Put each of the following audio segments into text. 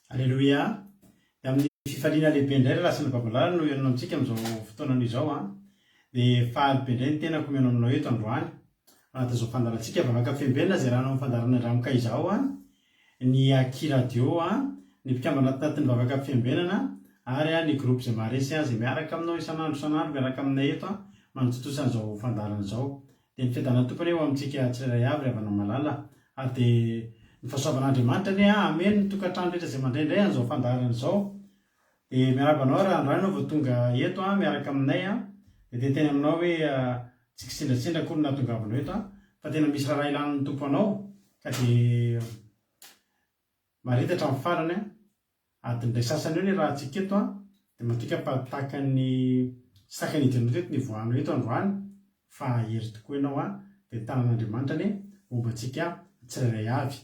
Aleloia! Dia amin'ny fifaliana lehibe indray ry lahy sy ny babalala no hihaonana amintsika amin'izao fotoanana izao an! Dia faly be indray ny tenako mihaona aminao eto androany ao anatin'izao fandaharantsika vavaka fiambenana izay iarahanao amin'ny fandaharana Indramoka izao an! Ny Aky Radio an, ny mpikambana ato anatin'ny vavaka fiambenana ary ny groupe izay maharesy an, izay miaraka aminao isan'andro isan'andro miaraka aminay eto an, manatontosa an'izao fandaharana izao. Dia ny fiadanan'ny Tompo anie ho amintsika tsirairay avy ry havana malala ary dia ny fahasoavan'Andriamanitra anie an, hameno ny tokantrano rehetra izay mandraindray an'izao fandaharana izao. Dia miarahaba anao raha androany ianao vao tonga eto an, miaraka aminay an, dia te hiteny aminao hoe tsy kisendrasendra akory ny nahatongavanao eto an, fa tena misy raharaha ilan'ny Tompo anao ka dia mahareta hatramin'ny farany an, adiny iray sasany eo ny rahantsika eto an, dia matoky aho fa tahaka ny tsy tahaka ny hidiranao teto ny hivoahanao eto androany fa hahery tokoa ianao an, dia ny tanan'Andriamanitra anie homba antsika tsirairay avy.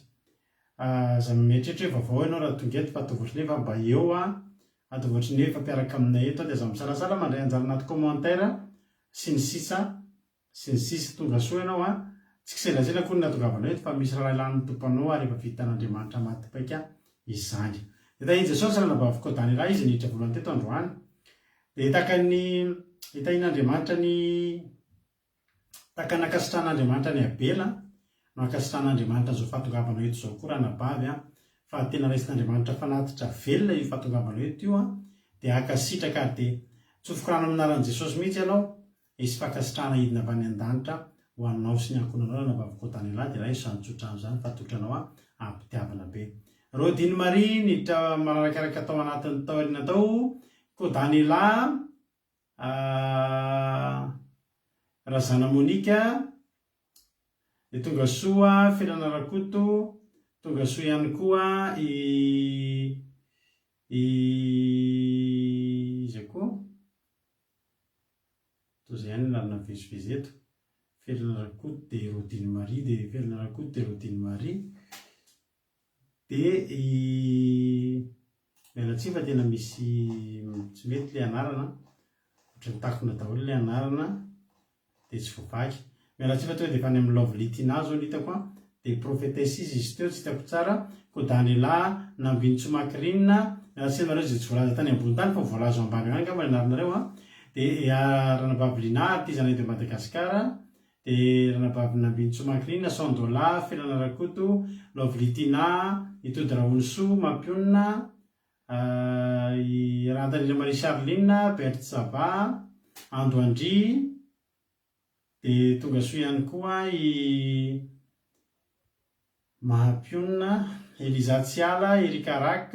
Aza mieritreritra hoe vaovao ianao raha tonga eto fa ataovy ohatran'ny hoe efa mba eo an, ataovy ohatran'ny hoe efa mpiaraka aminay eto dia aza misalasala mandray anjara anaty commentaire sy ny sisa sy ny sisa Tonga soa ianao an, tsy kisendrasendra akory ny nahatongavanao eto fa misy raharaha ilan'ny Tompo anao ary efa vitan'Andriamanitra maty paika izany. Dia tahin'i Jesosy ranabavy Kodanila izy niditra voalohany teto androany. Dia tahaka ny hitahian'Andriamanitra ny Tahaka ny nankasitrahan'Andriamanitra an'i Abela, no ankasitrahan'Andriamanitra an'izao fahatongavanao eto izao koa ranabavy a! Fa tena raisin'Andriamanitra fanatitra velona io fahatongavanao eto io a! Dia hankasitraka ary dia tsofiko rano amin'ny anaran'i Jesosy mihitsy ianao, hisy fankasitrahana hidina avy any an-danitra ho anao sy ny ankohonanao ranabavy Kodanela dia raiso izany tsodrano izany fa atolotra anao am-pitiavana be. Rodine Marie niditra mararakaraka tao anatin'ny tao aoriana tao Kodanela. Razana Monica, dia tonga soa Felana Rakoto, tonga soa ihany koa i i iza koa? Toa izay ihany ny lalana mivezivezy eto. Felana Rakoto dia Rodine Marie dia Felana Rakoto dia Rodine Marie. Dia i miala tsiny fa tena misy tsy mety ilay anarana, ohatran'ny takona daholo ilay anarana dia tsy voavaky. Miala tsiny fa tonga dia efa any amin'ny Lovely Tina zao no hitako an, dia prophétesse izy izy teo tsy hitako tsara, Kodanela, Nambinintsoa Macrine, miala tsiny aminareo izay tsy voalaza tany ambony tany fa voalaza ao ambany ao ihany angamba ny anaranareo an, dia Ranabavy Lina, artisanat de Madagascar, Dia Ranabavy Nambinintsoa Macrine, Sandola, Felana Rakoto, Lovely Tina, i Tody Rahonisoa, Mampionona, i Rahantanirina Marie Charline, Berthe Sava, Ando Andria, dia tonga soa ihany koa i. Mahampionona, Eliza Tsiala, Erika Rack,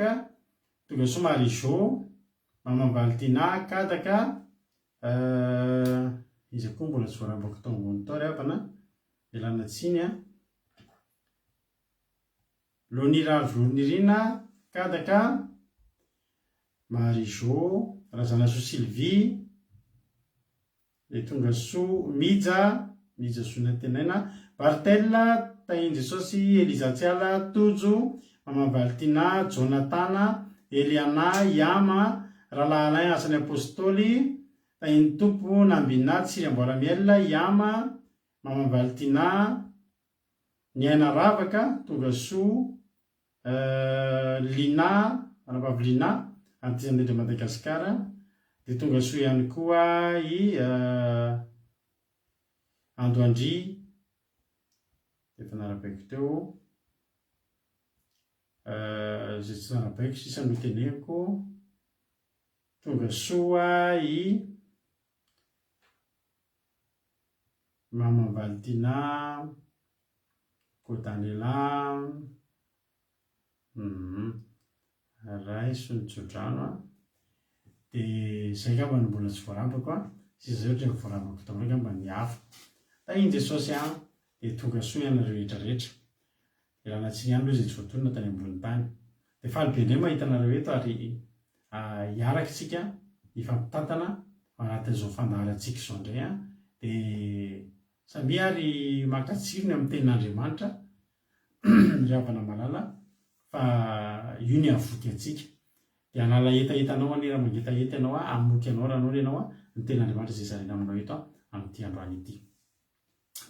Tongasoa Marie Jo, Maman Valtina, Kadaka, iza koa mbola tsy voarabako tao ambony tao ry havana, ialana tsiny an. Loni Ravolonirina, Kadaka, Marie Jo, Razanasoa Sylvie, Dia tonga soa Mija, Mija Zonantenaina, Barthel, Tahin'i Jesosy, Eliza Tsiala, Tojo, Mama Valtina, Jonatana, Eliana, Yama, Rahalahy Alain Asan'ny Apostoly, Tahin'ny Tompo, Nambina, Tsiry Amboara Miel, Yama, Mama Valtina, Niaina Ravaka, tonga soa, Lina, anabavy Lina, Antizandetra Madagascar, dia tonga soa ihany koa i Ando Andria, efa narabaiko teo, izay tsy narabaiko sisa no teneniko, tonga soa i Mama Valtina, Kodanela, humm raiso ny tsodrano a, dia izay angamba no mbola tsy voarabako a, sisa izay ohatra efa voarabako daholo angamba ny hafa. Tahin'i Jesosy a, dia tonga soa ianareo rehetra rehetra. Ialana tsiny ihany aloha izay tsy voatonona tany ambony tany. Dia faly be indray mahita anareo eto ary hiaraka isika hifampitantana ao anatin'izao fandaharantsika izao indray an. Dia samia ary maka tsirony amin'ny tenin'Andriamanitra ry havana malala fa io ny havoky antsika. Dia hanala hetaheta anao anie raha mangetaheta ianao an, hamoky anao raha noana ianao an, ny tenin'Andriamanitra izay zaraina aminao eto an, amin'ity androany ity.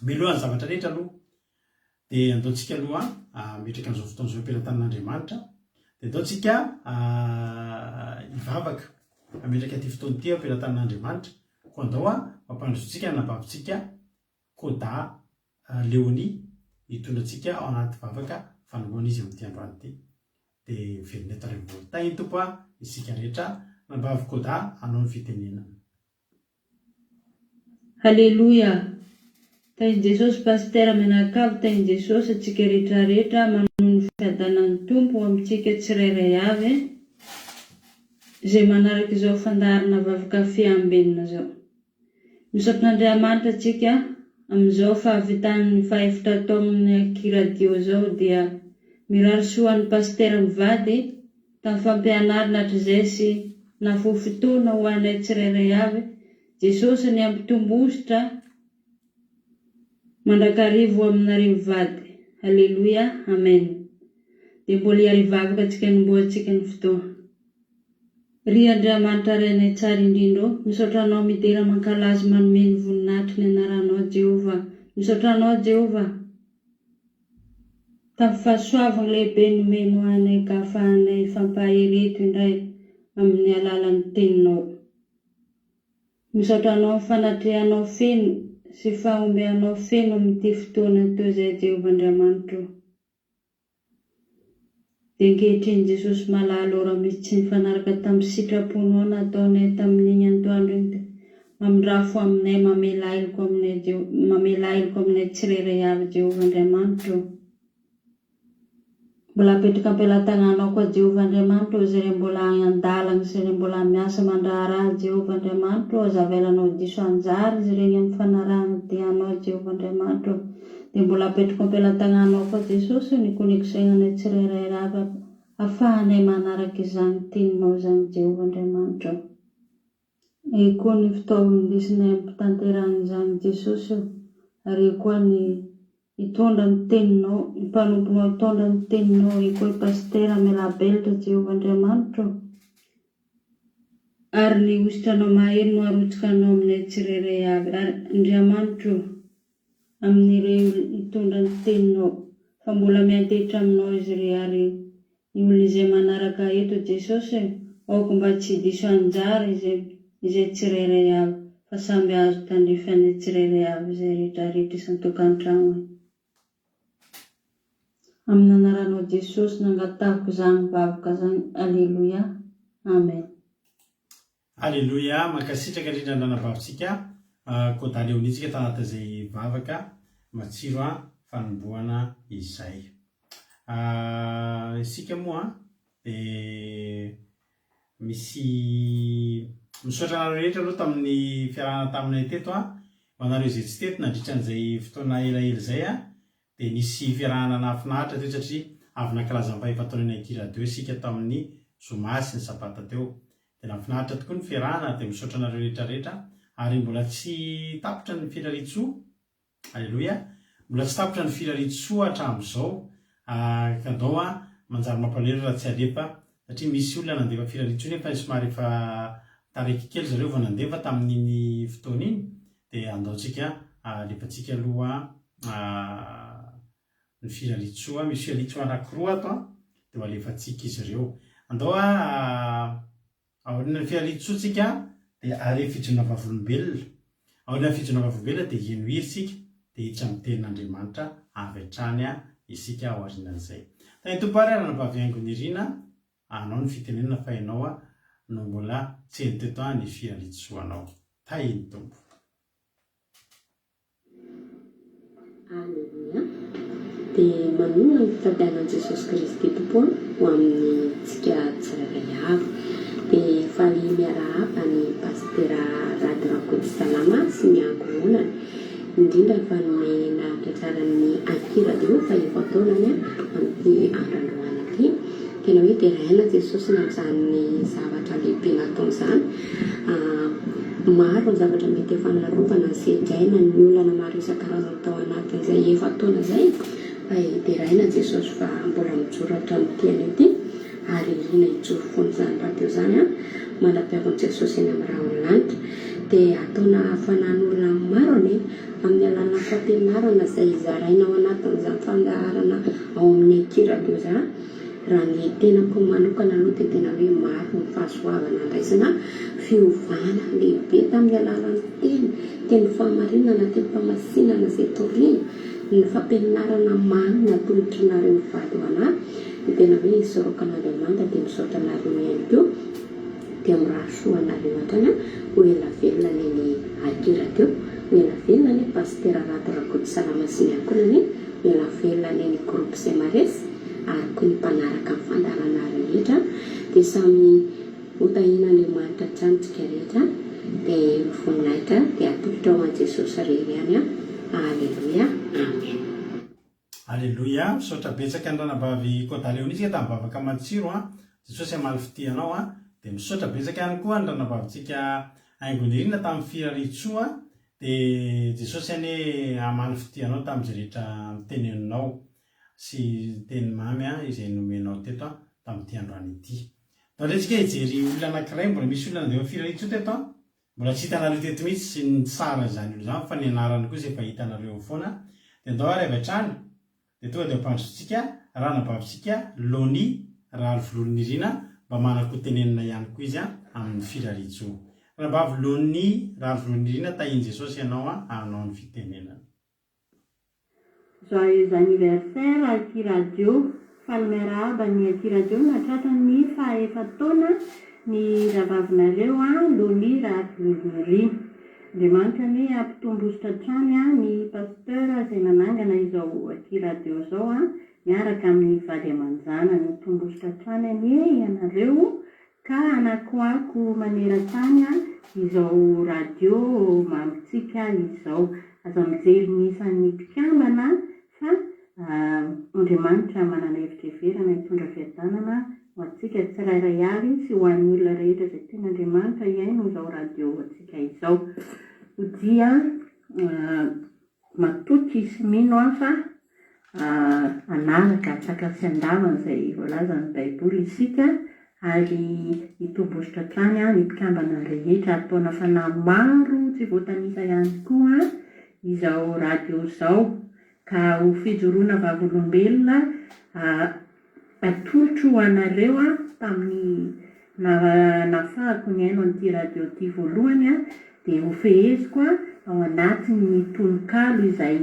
Mialohan'ny zavatra rehetra aloha dia andao tsika aloha hametraka an'izao fotoana izao am-pelatanan'Andriamanitra. Dia andao tsika hivavaka hametraka ity fotoana ity am-pelatanan'Andriamanitra. Koa andao hampandrosoantsika ny anabavintsika Koda Léonie hitondra antsika ao anaty vavaka fanombohana izy amin'ity androany ity. Dia miverina eto ary Tahin'ny Tompo isika rehetra. Anabavy Koda hanao ny fitenenana. Haleloia! Tahin'i Jesosy Pasitera mianakavy Tahin'i Jesosy antsika rehetra rehetra manohy ny fiadanan'ny Tompo ho amintsika tsirairay avy izay manaraka izao fandaharana vavaka fiambenana izao. Misaotra an'Andriamanitra antsika amin'izao fahavitan'ny fahefatra taon'ny Aky Radio izao dia mirary soa an'i Pasitera mivady Tamin'ny fampianarana hatrizay sy nahafoy fotoana ho anay tsirairay avy, Jesosy anie hampitombo hosotra mandrakariva ho aminareo mivady. Haleloia Amen. Dia mbola hiarivavaka antsika hanombohantsika ny fotoana. Ry Andriamanitra Rainay tsara indrindra ô, misaotra Anao midera mankalaza manome ny voninahitry ny anaranao Jehovah. Misaotra Anao Jehovah. Tamin'ny fahasoavagna lehibe nomenao anay ka afahanay hifampahery eto indray amin'ny alalan'ny Teninao. Misaotra Anao amin'ny fanatrehanao feno sy fahombianao feno amin'ity fotoana toy izay Jehovah Andriamanitro. Dia ankehitriny Jesosy malala ô raha misy tsy nifanaraka tamin'ny sitraponao nataonay tamin'igny antoandro igny dia mamindrà fo aminay mamela heloka aminay mamela heloka aminay tsirairay avy Jehovah Andriamanitra ô. Mbola apetraka am-pelatagnanao koa Jehovah Andriamanitra ô izay re mbola agny an-dalagna sy re mbola miasa aman-draharaha Jehovah Andriamanitra ô aza avelanao diso anjara izy regny amin'ny fanarahagna dia anao Jehovah Andriamanitra ô. Dia mbola apetrako am-pelatagnanao koa Jesosy o ny connexion-nay tsirairay avy afahanay manaraka izany teninao izany Jehovah Andriamanitra o. Eo koa ny fitaovana indesinay ampitanterahana izany Jesosy o, ary eo koa ny hitondra ny teninao, ny mpanomponao hitondra ny teninao, eo koa i Pasitera Melabelitra Jehovah Andriamanitra o. Ary ny hositranao mahery no arotsakanao aminay tsirairay avy, ary Andriamanitra o. amin'ireo nitondra ny teninao fa mbola miantehitra aminao izy ireo ary ny olona izay manaraka eto Jesosy aoka mba tsy diso anjara izay izay tsirairay avy fa samby azo tandrify anay tsirairay avy izay rehetra rehetra isan-tokantrano e. Amin'anaranao Jesosy nangatahako izany vavaka zany Aleloia Amen. Aleloia, mankasitraka indrindra ny ranabavintsika Koda Leonie tsika tanatin'izay vavaka matsiro fanombohana izay. Isika moa dia misy misaotra anareo rehetra aloha tamin'ny fiarahana taminay teto an! Ho anareo izay tsy teto nandritra an'izay fotoana elaela izay an, dia nisy fiarahana nahafinaritra teo satria avy nankalaza ny fahefa-taonan'ny Aky Radio isika tamin'ny zoma sy ny sabata teo. Dia nahafinaritra tokoa ny fiarahana ary dia misaotra anareo rehetra rehetra ary mbola tsy tapitra ny firariantsoa Aleloia! Mbola tsy tapitra ny firariantsoa hatramin'izao ka ndao an, manjary mampalahelo raha tsy alefa satria misy olona nandefa firariantsoa nefa somary efa taraiky kely zareo vao nandefa tamin'iny fotoana iny dia andao tsika alefantsika aloha ny firariantsoa, misy firariantsoa anakiroa ato an, dia ho alefantsika izy ireo. Andao an. Aorian'ny fiarian-tsoa tsika dia are fijoroana vavolombelona. Aorian'ny fijoroana vavolombelona dia heno hira isika dia hiditra amin'ny tenin'Andriamanitra avy hatrany isika aorianan'izay. Tahin'ny Tompo ary Ranabavy Haingo Nirina anao ny fitenenana fa ianao no mbola tsy heno teto ny firarian-tsoanao. Tahin'ny Tompo. Aleloia! Dia manonona ny fitadianan'i Jesosy Kristy Tompo ho amintsika tsirairay avy. Dia faly miarahaba an'i Pasitera Rado Rakotosalama sy ny ankohonany, indrindra fa ny nahatratraran'ny Aky Radio fahefa-taonany amin'ity andro androany ity. Tena hoe deraina Jesosy ny amin'izany zavatra lehibe nataony izany. Maro ny zavatra mety efa nolalovana, nisedraina, ny olana maro isan-karazany tao anatin'izay efa-taona izay. Fa deraina Jesosy fa mbola mijoro hatramin'ity anio ity ary irina hijoro foana izany radio izany mandra-piavin'i Jesosy eny amin'ny rahon'ny lanitra. Dia ataona hafanan'olona maro anie amin'ny alalan'ny fampianarana izay zaraina ao anatin'izany fandaharana ao amin'ny Aky Radio izany. Raha ny tenako manokana aloha dia tena hoe maro ny fahasoavana andraisana fiovana lehibe tamin'ny alalan'ny teny, teny fahamarinana, teny fahamasinana izay toriana, ny fampianarana mamy natolotrinareo mivady ho anah dia tena hoe isaorako an'Andriamanitra dia misaotra anareo ihany koa dia mirary soa anareo hatrany aho, ho ela velona anie ny Aky Radio, ho ela velona anie Pasitera Rado Rakotosalama sy ny ankohonany, ho ela velona anie ny Groupe Semares ary koa ny mpanaraka ny fandaharana rehetra dia samy ho tahian'Andriamanitra hatrany tsika rehetra dia ny voninahitra dia atolotra ho an'i Jesosy irery ihany an Aleloia Amen. Aleloia, misaotra betsaka ny ranabavy Koda Leonie tsika tamin'ny vavaka matsiro an, Jesosy hamaly fitia anao an, dia misaotra betsaka ihany koa ny ranabavintsika Haingonirina tamin'ny firariantsoa, dia Jesosy anie hamaly fitia anao tamin'izay rehetra noteneninao sy teny mamy izay nomenao teto tamin'ity androany ity. Ndao indray tsika hijery olona anankiray, mbola misy olona nandefa firariantsoa teto an, Mbola tsy hitanareo teto mihitsy ny tsara izany olona izany fa ny anarany kosa efa hitanareo eo foana. Dia ndao ary avy hatrany dia tonga dia ampandrosotsika ranabavintsika Lonnie Raharivololonirina mba manan-kotenenina ihany koa izy amin'ny firariantsoa. Ranabavy Lonnie Raharivololonirina tahian'i Jesosy ianao hanao ny fitenenana. Joyeux anniversaire Aky Radio! Faly miarahaba ny Aky Radio nahatratra ny faha efa-taona ny rahavavinareo Loni Rahavololonirina. Andriamanitra anie hampitombo hosotra hatrany ny Pasteur izay nanangana izao Aky Radio izao miaraka amin'ny vady aman-janany. Hitombo hosotra hatrany anie ianareo Ka hanakoako maneran-tany izao radio mamintsika izao. Aza mijery ny isan'ny mpikambana fa Andriamanitra manana hevitra heverana hitondra fiadanana ho antsika tsirairay avy sy ho an'ny olona rehetra izay tian'Andriamanitra hihaino izao radio antsika izao. Dia Matoky sy mino aho fa hanaraka antsakany sy andavany izay voalazan'ny Baiboly isika ary hitombo hosotra hatrany ny mpikambana rehetra ary taona fanahy maro tsy voatanisa ihany koa izao radio izao ka ho fijoroana vavolombelona Atolotro ho anareo aho tamin'ny nahafahako nihaino an'ity radio ity voalohany dia hofeheziko ao anatin'ny tononkalo izay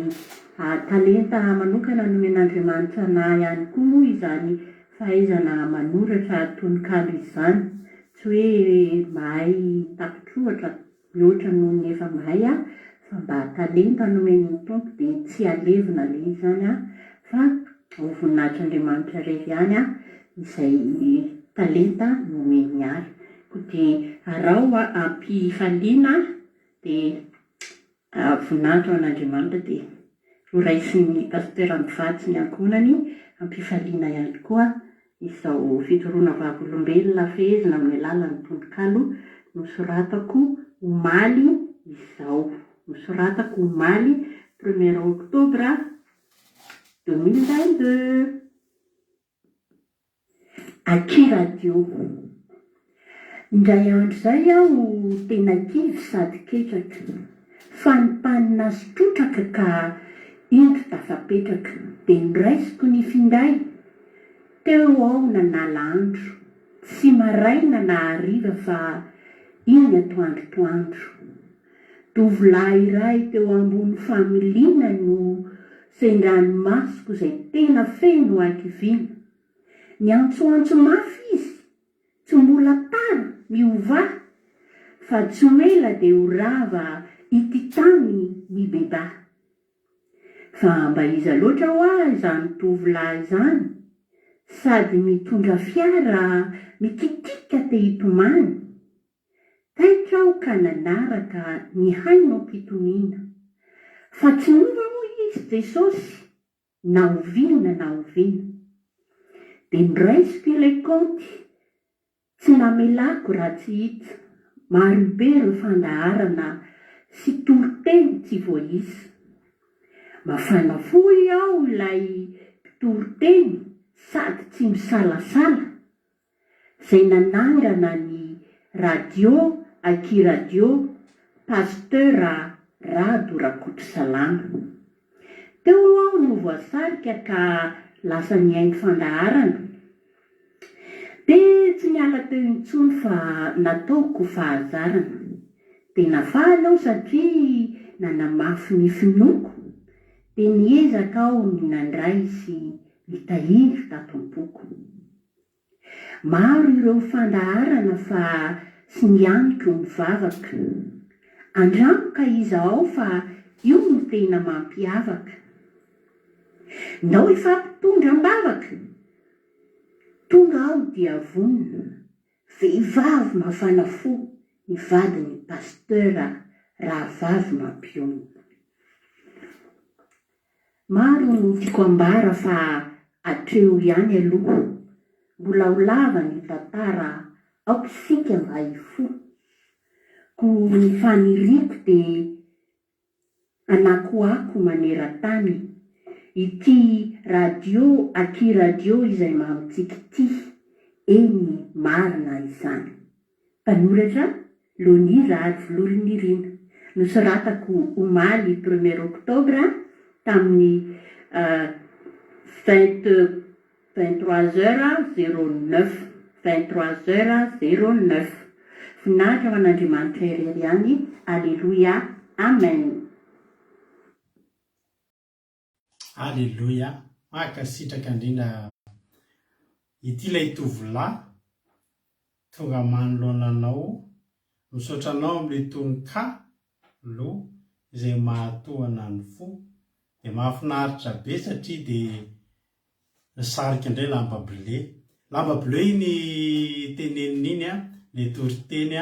talenta manokana nomen'Andriamanitra anah ihany koa moa izany fahaizana manoratra tononkalo izany. Tsy hoe mahay tapitr'ohatra mihoatra noho ny efa mahay aho fa mba talenta nomen'ny Tompo dia tsy alevina ilay izy izany fa. Ho voninahitr'Andriamanitra irery ihany izay talenta nomeny ahy. Koa dia araho am-pifaliana dia voninahitra ho an'Andriamanitra dia ho raisin'ny Pasteur mivady sy ny ankohonany am-pifaliana ihany koa izao fijoroana vavolombelona fehezina amin'ny alalan'ny tononkalo nosoratako omaly izao. Nosoratako omaly premier octobre 2022. Aky radio. Indray andro izay aho tena kivy sady ketraka. Fanimpanina sy trotraka ka indro tafapetraka. Dia noraisiko ny finday. Teo aho nanala andro. Tsy maraina na hariva fa iny atoandrotoandro. Tovolahy iray teo ambony familiana no sendran'ny masoko izay tena feno hakiviana. Niantsoantso mafy izy, Tsy mbola tara, miovà, fa tsy ho ela dia ho rava ity tany mibebaha. Fa mba iza loatra hoa izany tovolahy izany, sady mitondra fiara mikitika te hitomany? Taitra aho ka nanaraka nihaino am-pitoniana. Fa tsy niova hoy izy Jesosy na oviana na oviana. Dia noraisiko ilay kaonty, tsy namelako raha tsy hita, marobe ireo fandaharana sy toriteny tsy voaisa. Mafana fo hoy aho ilay mpitoriteny sady tsy misalasala. izay nanangana ny Radio Aky Radio, Pasteur Rado Rakotosalama. Teo aho no voasarika ka lasa nihaino fandaharana. Dia tsy niala teo intsony fa nataoko fahazarana. Tena faly aho satria nanamafy ny finoako, dia niezaka aho ny nandray sy nitahiry tato am-poko. Maro ireo fandaharana fa singaniko mivavaka. Andramo ka iza ao fa io no tena mampiavaka. Ndao hifampitondra am-bavaka! Tonga aho dia vonona. Vehivavy mafana fo ny vadin'ny Pasteur rahavavy mampionona. Maro no tiako ambara fa hatreo ihany aloha. Mbola ho lava ny tantara aoka isika mba hifoha. Koa ny faniriako dia hanakoako maneran-tany ity radio aky radio izay mamintsika ity, eny marina izany. Mpanoratra, Lonnie Rahavololonirina. Nosoratako omaly premier octobre tamin'ny vingt 23 heures 09, 23 heures 09. Voninahitra ho an'Andriamanitra irery ihany. Aleloia. Amen. Aleloia! Mankasitraka indrindra ity ilay tovolahy tonga manoloana anao, misaotra anao amin'ilay tononkalo izay mahatohana ny fo, dia mahafinaritra be satria dia Nisarika indray lamba bleu. Lamba bleu iny teneniny iny an, le toriteny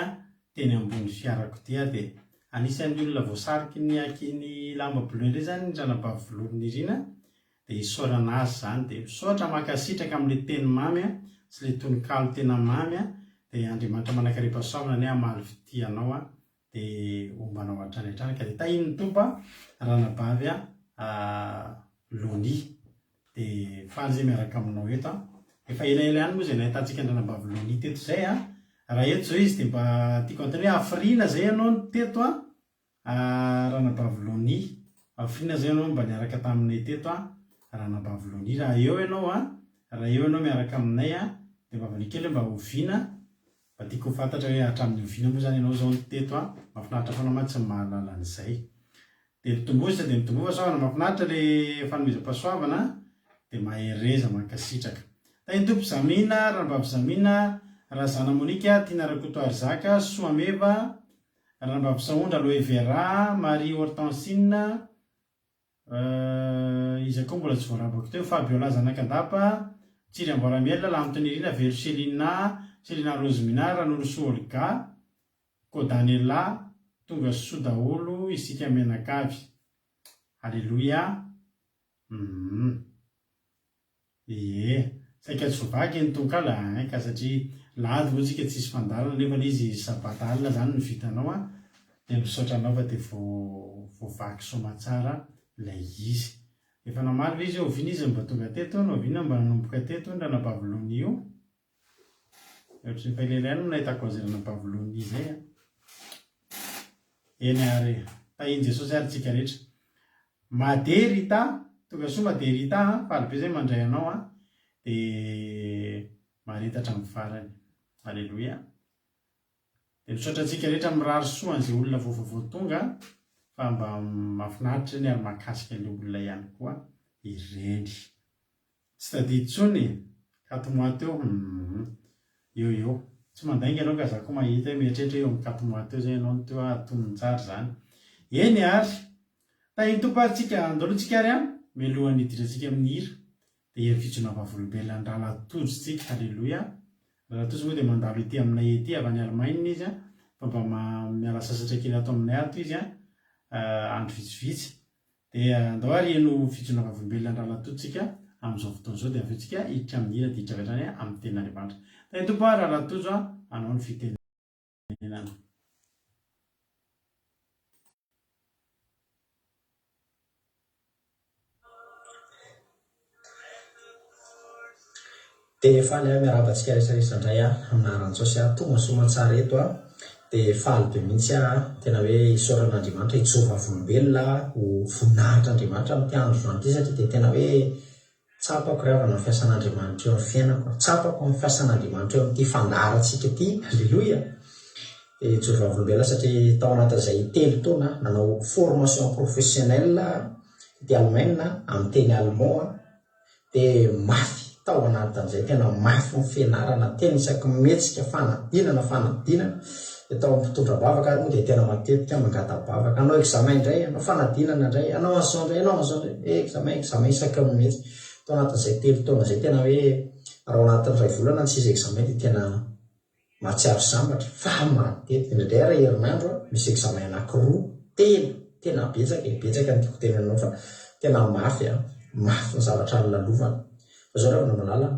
teny ambony fiarakodia dia anisan'ny olona voasariky ny ny lamba bleu indray zany ny ranabavy Vololonirina dia isaorana azy zany dia misaotra mankasitraka amin'le teny mamy an sy le tononkalo tena mamy an dia Andriamanitra manankarem-pahasoavana anie hamaly fitia anao an dia homba anao hatrany hatrany ka dia tahian'ny Tompo a ranabavy a Lonie dia faly zay miaraka aminao eto a efa elaela ihany moa izay nahitantsika an-dranabavy Lonie teto izay a raha eto izao izy dia mba tiako anontaniana hoe hafiriana izay ianao no teto a ranabavy Lonie hafiriana izay ianao no mba niaraka taminay teto a ranabavy Lonie raha eo ianao a raha eo ianao miaraka aminay a dia mba valio kely hoe mba oviana Mba tiako ho fantatra hoe hatramin'ny oviana moa izany ianao izao no teto an! Mahafinaritra foana mantsy ny mahalala an'izay. Dia mitomboa sisa dia mitomboa fahasoavana, mahafinaritra le fanomezam-pahasoavana an! Dia mahereza mankasitraka. Tahin'ny Tompo Zamina, Ranabavy Zamina, Razana Monica, Tiana Rakotoarizaka, Soa Meva, Ranabavy Sahondra Aloe Vera, Marie Hortensine. Iza koa mbola tsy voarabako teo, Fabiola Zanakandapa, Tsiry Amboaramielina, Lantonirina, Vero Selina, Selina Rosemina, Ranolosoa Olga, Kodanella, tonga soa daholo isika mianakavy. Aleloia. Humm. Ie. Saika tsy voavaky ny tononkalo ein ka satria lahady moa tsika tsisy fandalana nefa le izy sabata alina zany no vitanao an, dia misaotra anao fa dia voavaky soamatsara ilay izy. Efa namaly ve izy hoe oviana izy no mba tonga teto, na oviana no mba nanomboka teto ny ranabavy Lonie io? Ohatry ny efa elaela ihany no nahitako azy ranabavy Lonie izay an. Eny ary e. Tahin'i Jesosy ary tsika rehetra. Made Rita, tonga soa Made Rita a, faly be zay mandray anao a, de mahareta hatramin'ny farany. Aleloia. De misaotra antsika rehetra mirary soa an'izay olona vao vaovao tonga fa mba mahafinaritra ireny ary mahakasika ilay olona ihany koa ireny. Tsy tadidy intsony e! Quatre mois teo humm. Eo eo. Tsy mandainga ianao ka za koa mahita hoe mieritreritra eo amin'ny quatre mois teo zay ianao no teo atonony tsara izany. Eny ary! Tahin'ny Tompo ary tsika, andao aloha tsika ary an! Mialohan'ny hidirantsika amin'ny hira dia hery fijoroana vavolombelona an'i Rahalahy Tojo tsika, Haleloia! Rahalahy Tojo moa dia mandalo ety aminay ety, avy any Allemagne izy an, fa mba miala sasatra kely ato aminay ato izy an, andro vitsivitsy. Dia andao ary heno fijoroana vavolombelona ny Rahalahy Tojo tsika amin'izao fotoana izao dia avy eo tsika hiditra amin'ny hira dia hiditra avy hatrany amin'ny tenin'Andriamanitra. Tahin'ny Tompo aho Rahalahy Tojo a, anao ny fitenenana. Dia faly aho miarahaba antsika rehetra rehetra indray aho amin'ny anaran'i Jesosy aho tonga soamantsara eto aho dia faly be mihitsy aho tena hoe isaorana Andriamanitra hijoro vavolombelona ho voninahitr'Andriamanitra amin'ity andro izany ity satria dia tena hoe tsapako ry havana ny fiasan'Andriamanitra eo amin'ny fiainako tsapako ny fiasan'Andriamanitra eo amin'ity fandaharantsika ity aleloia dia hijoro vavolombelona satria tao anatin'izay telo taona nanao formation professionnelle teto Allemagne amin'ny teny allemand dia mafy tao anatin'izay, tena mafy ny fianarana, tena isaky ny mihetsika fanadinana fanadinana, dia tao amin'ny mpitondra bavaka ary moa dia tena matetika mangata-bavaka, hanao examen indray, hanao fanadinana indray, hanao an'izao indray, hanao an'izao indray, examen examen isaky ny mihetsika, tao anatin'izay telo taona izay tena hoe raha ao anatin'ny iray volana no tsisy examen dia tena Mahatsiaro sambatra fa matetika, indraindray ara herinandro misy examen anakiroa, telo, tena betsaka e, betsaka ny tiako tenenina anao fa tena mafy an, mafy ny zavatra nolalovana. Fa zao ry havana malala an,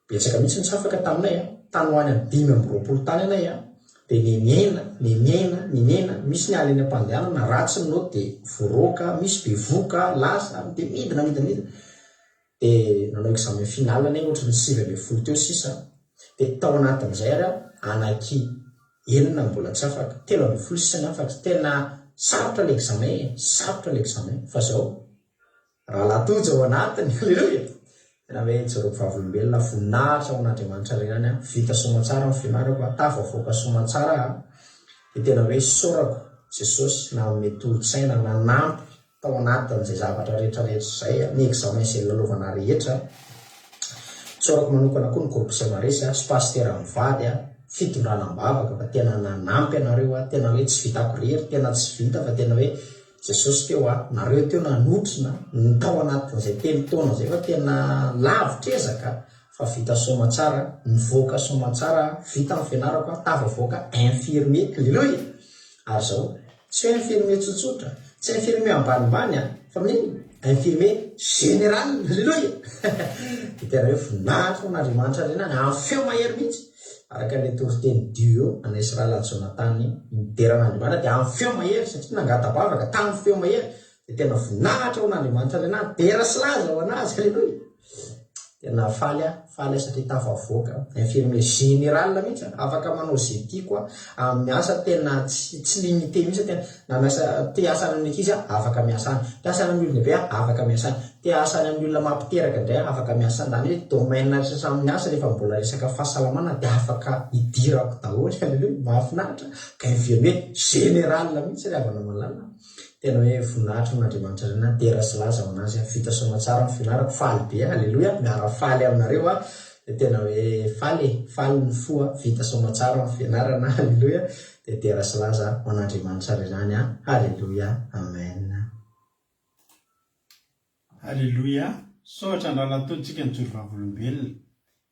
betsaka mihitsy ny tsy afaka taminay an, tany ho any amin'ny 25 tany anay an, dia nenena, nenena, nenena, misy ny alina eny am-pandehanana, ratsy ny naoty dia voaroaka, misy bevohoka, lasa, dia midina, midina, midina. Dia nanao examen final anie ohatry ny 19 teo sisa dia tao anatin'izay ary aho anaky enina no mbola tsy afaka, 13 sisa ny afaka, tena sarotra ilay examen e, sarotra ilay examen fa zao rahalahy Tojo ao anatiny, aleloia! Tena hoe jereo vavolombelona, voninahitra ho an'Andriamanitra irery ihany an, vita soamatsara ny fianarako an, tafavoaka soamatsara aho, dia tena hoe isaorako Jesosy nanome tolo-tsaina, nanampy tao anatin'izay zavatra rehetra rehetra izay, ny examen izay nilalaovana rehetra. Tsaorako manokana koa ny groupe Semares sy pasitera mivady, fitondrana am-bavaka fa tena nanampy anareo aho, tena hoe tsy vitako irery, tena tsy vita fa tena hoe Jesosy teo aho, nareo teo nanotrona ny tao anatin'izay telo taona izay fa tena lavitra ezaka fa vita soamatsara, nivoaka soamatsara, vita ny fianarako, tafavoaka infirmier, aleloia! Ary izao, Tsy hoe infirmier tsotsotra, tsy infirmier ambanimbany an, fa minina? Infirmier général, Alléluia! Dia tena hoe voninahitra ho an'Andriamanitra Reny any, amin'ny feo mahery mihitsy, araka ilay toriteny duo an'i Israel Jonathan nidera an'Andriamanitra dia amin'ny feo mahery, satria nangata-bavaka tamin'ny feo mahery, dia tena voninahitra ho an'Andriamanitra Reny any, dera sy laza ho an'Azy, Alléluia! Tena faly aho, faly aho satria tafavoaka infirmier général mihitsy aho, afaka manao ze tiako aho, amin'ny asa tena tsy tsy limité mihitsy tena na miasa te hiasa any amin'ny ankizy aho afaka miasa any, te hiasa any amin'ny olon-dehibe aho afaka miasa any, te hiasa any amin'ny olona mampiteraka indray aho afaka miasa any, zany hoe domaine rehetra samy miasa rehefa mbola resaka fahasalamana dia afaka idirako daholo, aleloia, mahafinaritra, ka infirmier général mihitsy ry havana malala. Tena hoe voninahitra amin'Andriamanitra Reny an, dera sy laza ho an'Azy an, vita soamatsara ny fianarako, faly be an, aleloia, miara faly aminareo an, dia tena hoe faly e, faly ny fo an, vita soamatsara ny fianarana, aleloia, dia dera sy laza ho an'Andriamanitra Reny an, aleloia, amen. Aleloia! Misaotra an Rahalahy Tony tsika nijoro vavolombelona.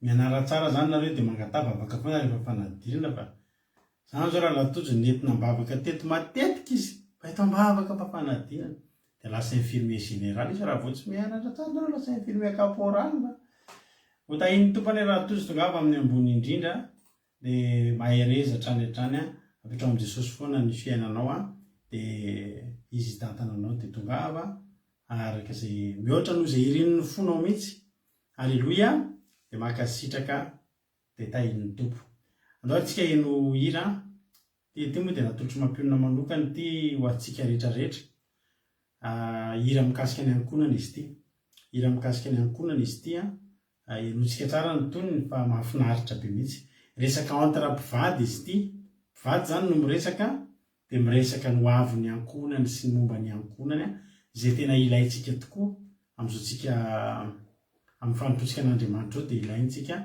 Mianara tsara zany nareo de mangataha vavaka foana rehefa fanadinana fa zany zao Rahalahy Tojo nentina ambavaka teto matetika izy fa eto ambavaka fa fanadinana de lasa infirmier général izy raha vao tsy mianatra tsara nareo lasa infirmier caporal. Ho tahin'ny Tompo anie Rahalahy Tojo tongava amin'ny ambony indrindra de mahereza hatrany hatrany an, apetraho amin'i Jesosy foana ny fiainanao an, de Izy hitantana anao de tongava araka izay mihoatra noho izay irin'ny fonao mihitsy, Aleloia, de mankasitraka de tahin'ny Tompo. Andao ary tsika heno hira an, ty ity moa de natolotry Mampionona manokana ity ho antsika rehetra rehetra, hira mikasika ny ankohonana izy ity, hira mikasika ny ankohonana izy ity an, Henointsika tsara ny tonony fa mahafinaritra be mihitsy. Resaka entre mpivady izy ity. Mpivady izany no miresaka dia miresaka ny hoavin'ny ankohonany sy ny momba ny ankohonany izay tena ilaintsika tokoa amin'izao tsika amin'ny fanompoantsika an'Andriamanitra izao dia ilaintsika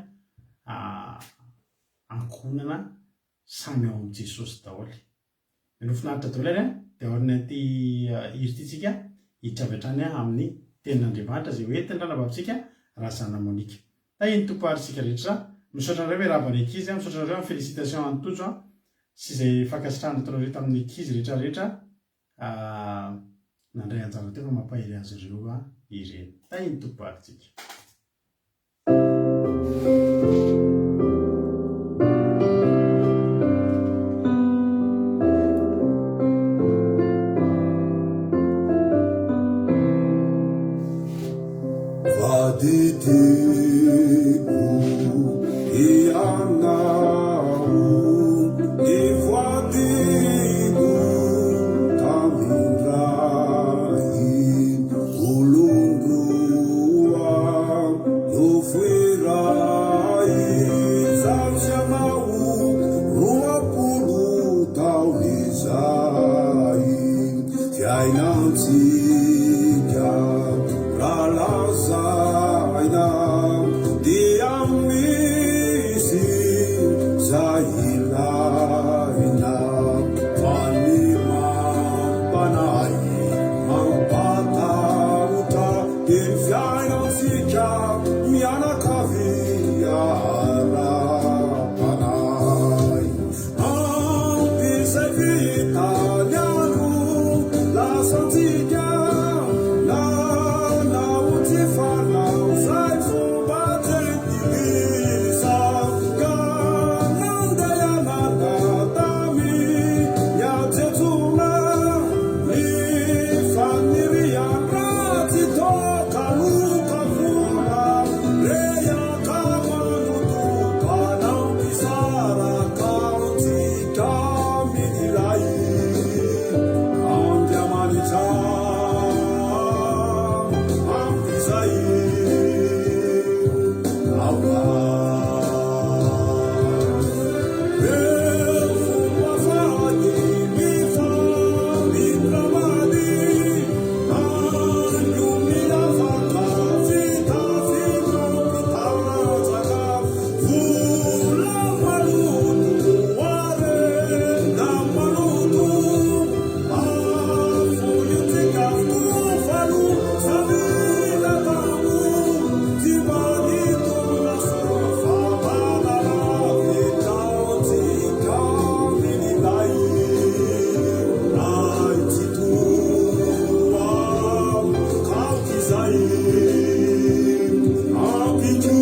ankohonana samy ao amin'i Jesosy daholo. Mialoha finaritra daholo ary an, dia aorian'ity hira ity tsika hiditra avy hatrany amin'ny tenin'Andriamanitra izay ho entin'ny ranabavintsika Razana Monica. Tahin'ny Tompo ary isika rehetra. Misaotra anareo miarahaba ny ankizy an, misaotra anareo amin'ny félicitation an'i Tojo an, sy izay fankasitrahana nataonareo tamin'ny ankizy rehetra rehetra nandray anjara teo fa mampahery azy ireo ireny. Tahin'ny Tompo ary tsika. Vadidiko ianao ny voadiko tamin-dray olon-droa nofo iray izaho sy ianao 20 taona izay fiainantsika raha lazaina dia misy zay ilaina fa ny mampanahy mampatahotra dia ny fiainantsika mianakavy ara-panahy. Ampy izay vita ny andro lasantsika nanao tsy fanao izay fomba jentilisa ka nandehanana tamin'ny hajetsoana ny fanirian-dratsy toaka loka vola rehaka manoto Mpanampisaraka antsika amin'ilay Andriamanitra amin'izay aoka eo fomba fady mifampitramady anio miavaka fitafy mampitanjaka Vola maloto harena maloto afointsika avokoa fa loza mila tambo tsy mba nitolona soa fa manalavitra antsika amin'ilay Ray Tsitoha aoka izay ampiko.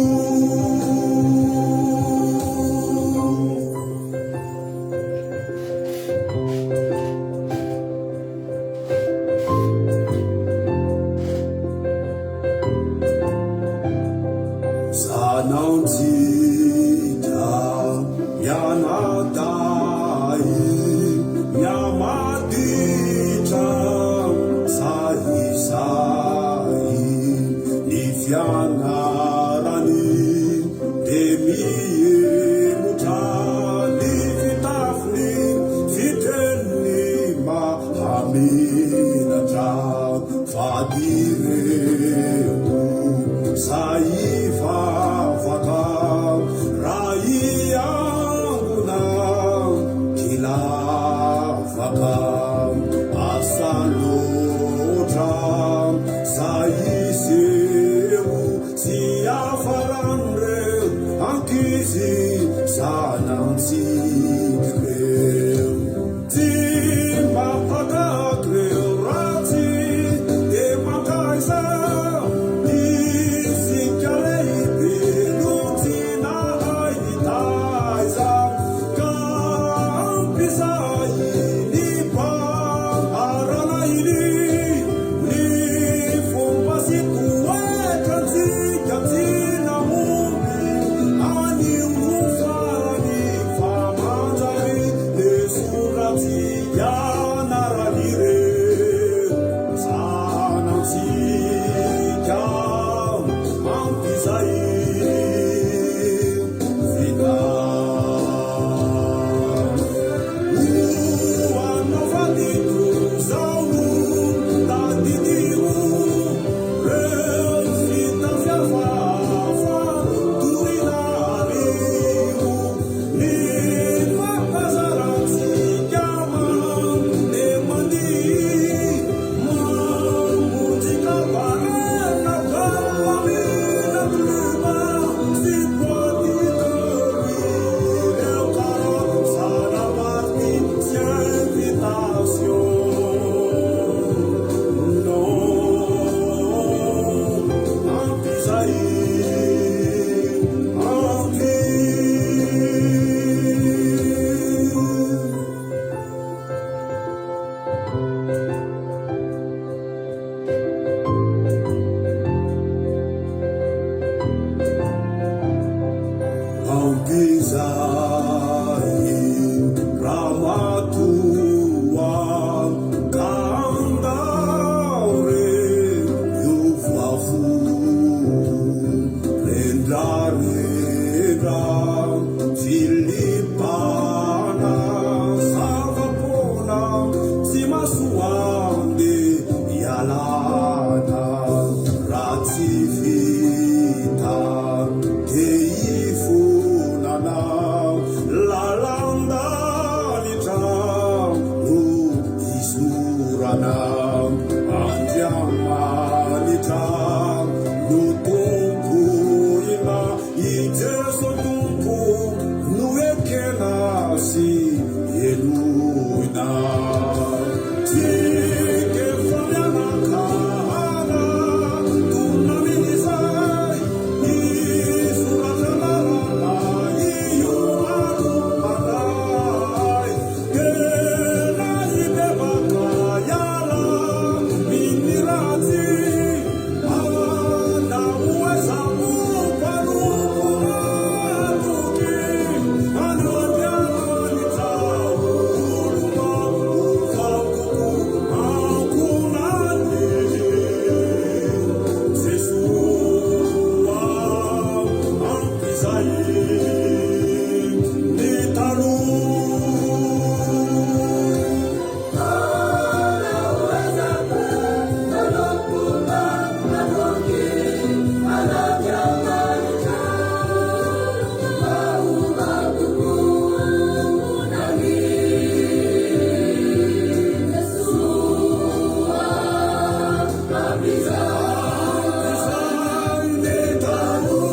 Zanantsika mianadahy miamaditra sahisahy ny fianarany dia mihemotra ny fitafiny fiteniny mahamenatra fady ireo sahy hivavaka raha hiangona kilavaka asa loatra sahy. zanantsika reo. Tsy mba takatro reo ratsy de mankaiza isika lehibe no tsy nahay nitaiza ka ampizaha iny mpanarana iny ny fomba sy toetrantsika tsy nahomby anio no farany fa manjary lesona tsy ianaran'ireo zanantsika ampy izay vita. Ho anao vadiko zao no tadidio reo fitafy hafahafa torina ario ny fahazarantsika mandeha mandihy mamonjy cabaret na galamina club sy boite de nuit reo karazana party sy invitation non ampy izay ampy. Ampy izay ramatoa ka andao re hiova fo rendrarendra filipana zava-poana tsy masoande ialana raha tsy vita de hifonana lalan-danitra no izorana Andriamanitra no tompoina i Jeso Tompo no ekena sy henoina Tsika efa mianakana tonina amin'izay hisoratra anarana io alo mandray tena hibebaka hiala amin'ny ratsy hanao aiza ho mpanompo matoky an'Andriamanitra olom-baovao tokoa ankohonany Jesoa ampy izay ny taloha. Ampy izay ny taloha.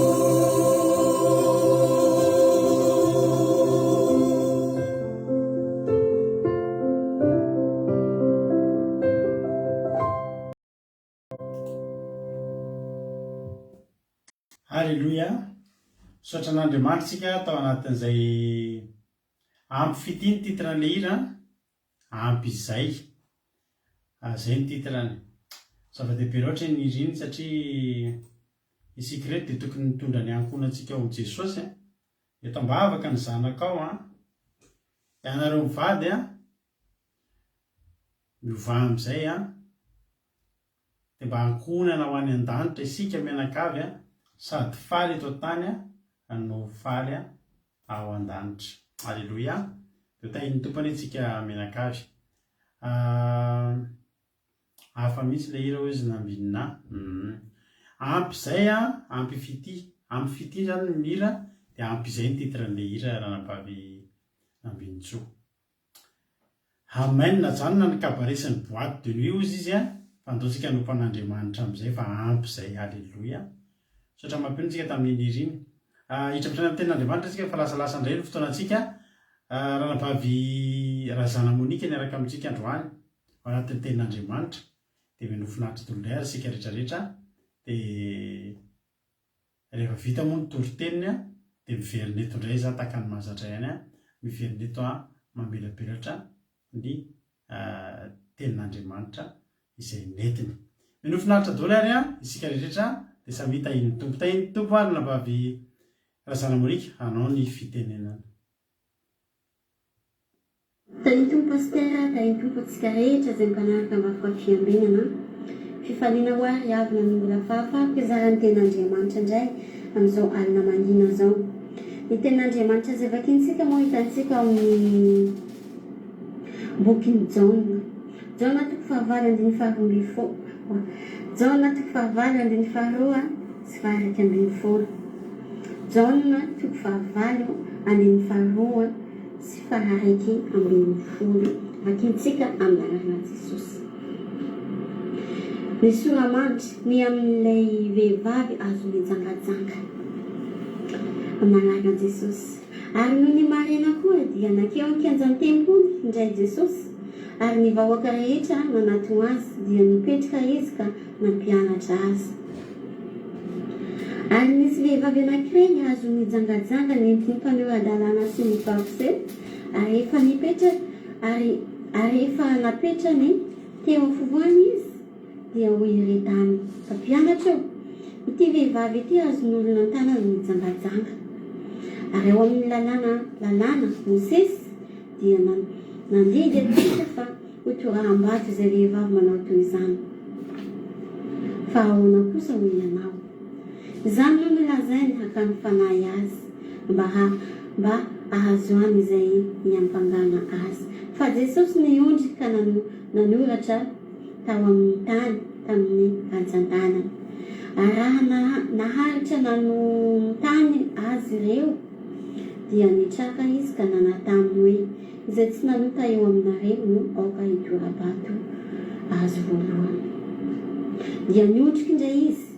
Aleloia! Misaotra an'Andriamanitra isika tao anatin'izay ampy fitia ny titre an'ilay hira an! Ampy izay. Izay ny titre-ny. Zava-dehibe loatra iny hira iny satria isika ireto dia tokony mitondra ny ankohonantsika ao amin'i Jesosy an! Eto am-bavaka ny zanakao an! Ianareo mivady an! Miovà amin'izay an! Dia mba ankohonana ho any an-danitra isika mianakavy an! Sady faly eto an-tany an no faly ao an-danitra. Aleloia! Dia ho tahian'ny Tompo anie tsika mianakavy. Hafa mihitsy ilay hira hoy izy nambinina. Ampy izay an, ampy fitia. Ampy fitia izany ny mihira dia ampy izay ny titre an'ilay hira ranabavy Nambinintsoa. Amen, ajanona ny cabaret sy ny boite de nuit hozy izy an, fa andao tsika hanompo an'Andriamanitra amin'izay fa ampy izay, haleloia. Misaotra mampino tsika tamin'iny hira iny. Hiditra hatrany amin'ny tenin'Andriamanitra isika fa lasalasa indray ny fotoanantsika. Ranabavy Razana Monica niaraka amintsika androany ao anatin'ny tenin'Andriamanitra. Dia mino finaritra daholo indray ary isika rehetra rehetra. Dia rehefa vita moa ny toriteniny dia miverina eto indray za tahaka ny mahazatra ihany, miverina eto aho mamelabelatra ny tenin'Andriamanitra izay nentiny. Minoa finaritra daholo ary an, isika rehetra dia samia tahian'ny Tompo. Tahian'ny Tompo ary Ranabavy Razanamonika hanao ny fitenenana. Tahin'ny Tompo Pasitera, tahin'ny Tompo antsika rehetra izay mpanaraka am-bavaka fiambenana. Fifaliana ho ahy ry havana ny mbola fahafahako hizara ny tenin'Andriamanitra indray amin'izao alina mangina izao. Ny tenin'Andriamanitra izay vakintsika moa hitantsika ao amin'ny Bokin'i Jaona. Jaona toko fahavalo andininy faharoambinifolo. Jaona toko fahavalo andininy faharoa sy faha-iraika ambinifolo. Jaona toko fahavalo andininy faharoa sy faha-iraika ambinifolo. Vakintsika amin'ny anaran'i Jesosy. Ny sora-mandry ny amin'ilay vehivavy azo nijangajanga. Amin'ny anaran'i Jesosy. Ary nony maraina koa dia nankeo an-kianjan'ny tempoly indray Jesosy, ary ny vahoaka rehetra nanatona Azy, dia nipetraka Izy ka nampianatra azy. Ary nisy vehivavy anankiray azo nijangajanga nentin'ny mpanora-dalàna sy ny Fariseo, ary efa nipetra, ary, ary efa napetrany teo afovoany Izy, Dia hoy irey taminy, Mpampianatra ô, ity vehivavy ity azon'olona an-tanana nijangajanga. Ary ao amin'ny lalàna, lalàna, Mosesy dia nandidy antsika fa hotoraham-bato izay vehivavy manao toy izany. Fa ahoana kosa hoy ianao? Izany no nolazainy hakany fanahy azy, mba mba ahazoany izay niampangana azy. Fa Jesosy niondrika ka nanoratra tao amin'ny tany tamin'ny rantsantanany. Ary raha naharitra nanontany azy ireo, dia nitraka izy ka nanao taminy hoe, Izay tsy nanota eo aminareo no aoka hitora-bato azy voalohany. Dia niondrika indray izy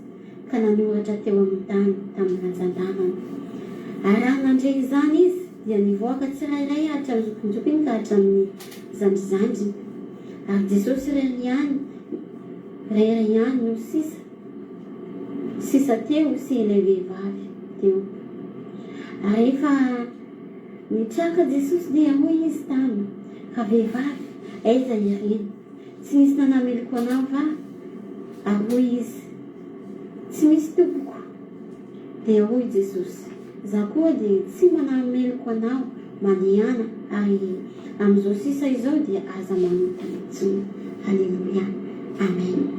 ka nanoratra teo amin'ny tany tamin'ny rantsantanany. Ary raha nandre izany izy, dia nivoaka tsirairay hatramin'ny zokinjokiny ka hatramin'ny zandrizandriny. Ary Jesosy irery ihany, irery ihany no sisa, sisa teo sy ilay vehivavy teo. Ary rehefa nitraka Jesosy dia hoy Izy taminy, Ravehivavy, aiza ireny? Tsy nisy nanameloka anao va? Ary hoy izy, Tsy misy tompoko. Dia hoy Jesosy, Za koa dia tsy manameloko anao, mandehana, ary amin'izao sisa izao dia aza manota intsony. Haleloia. Amen.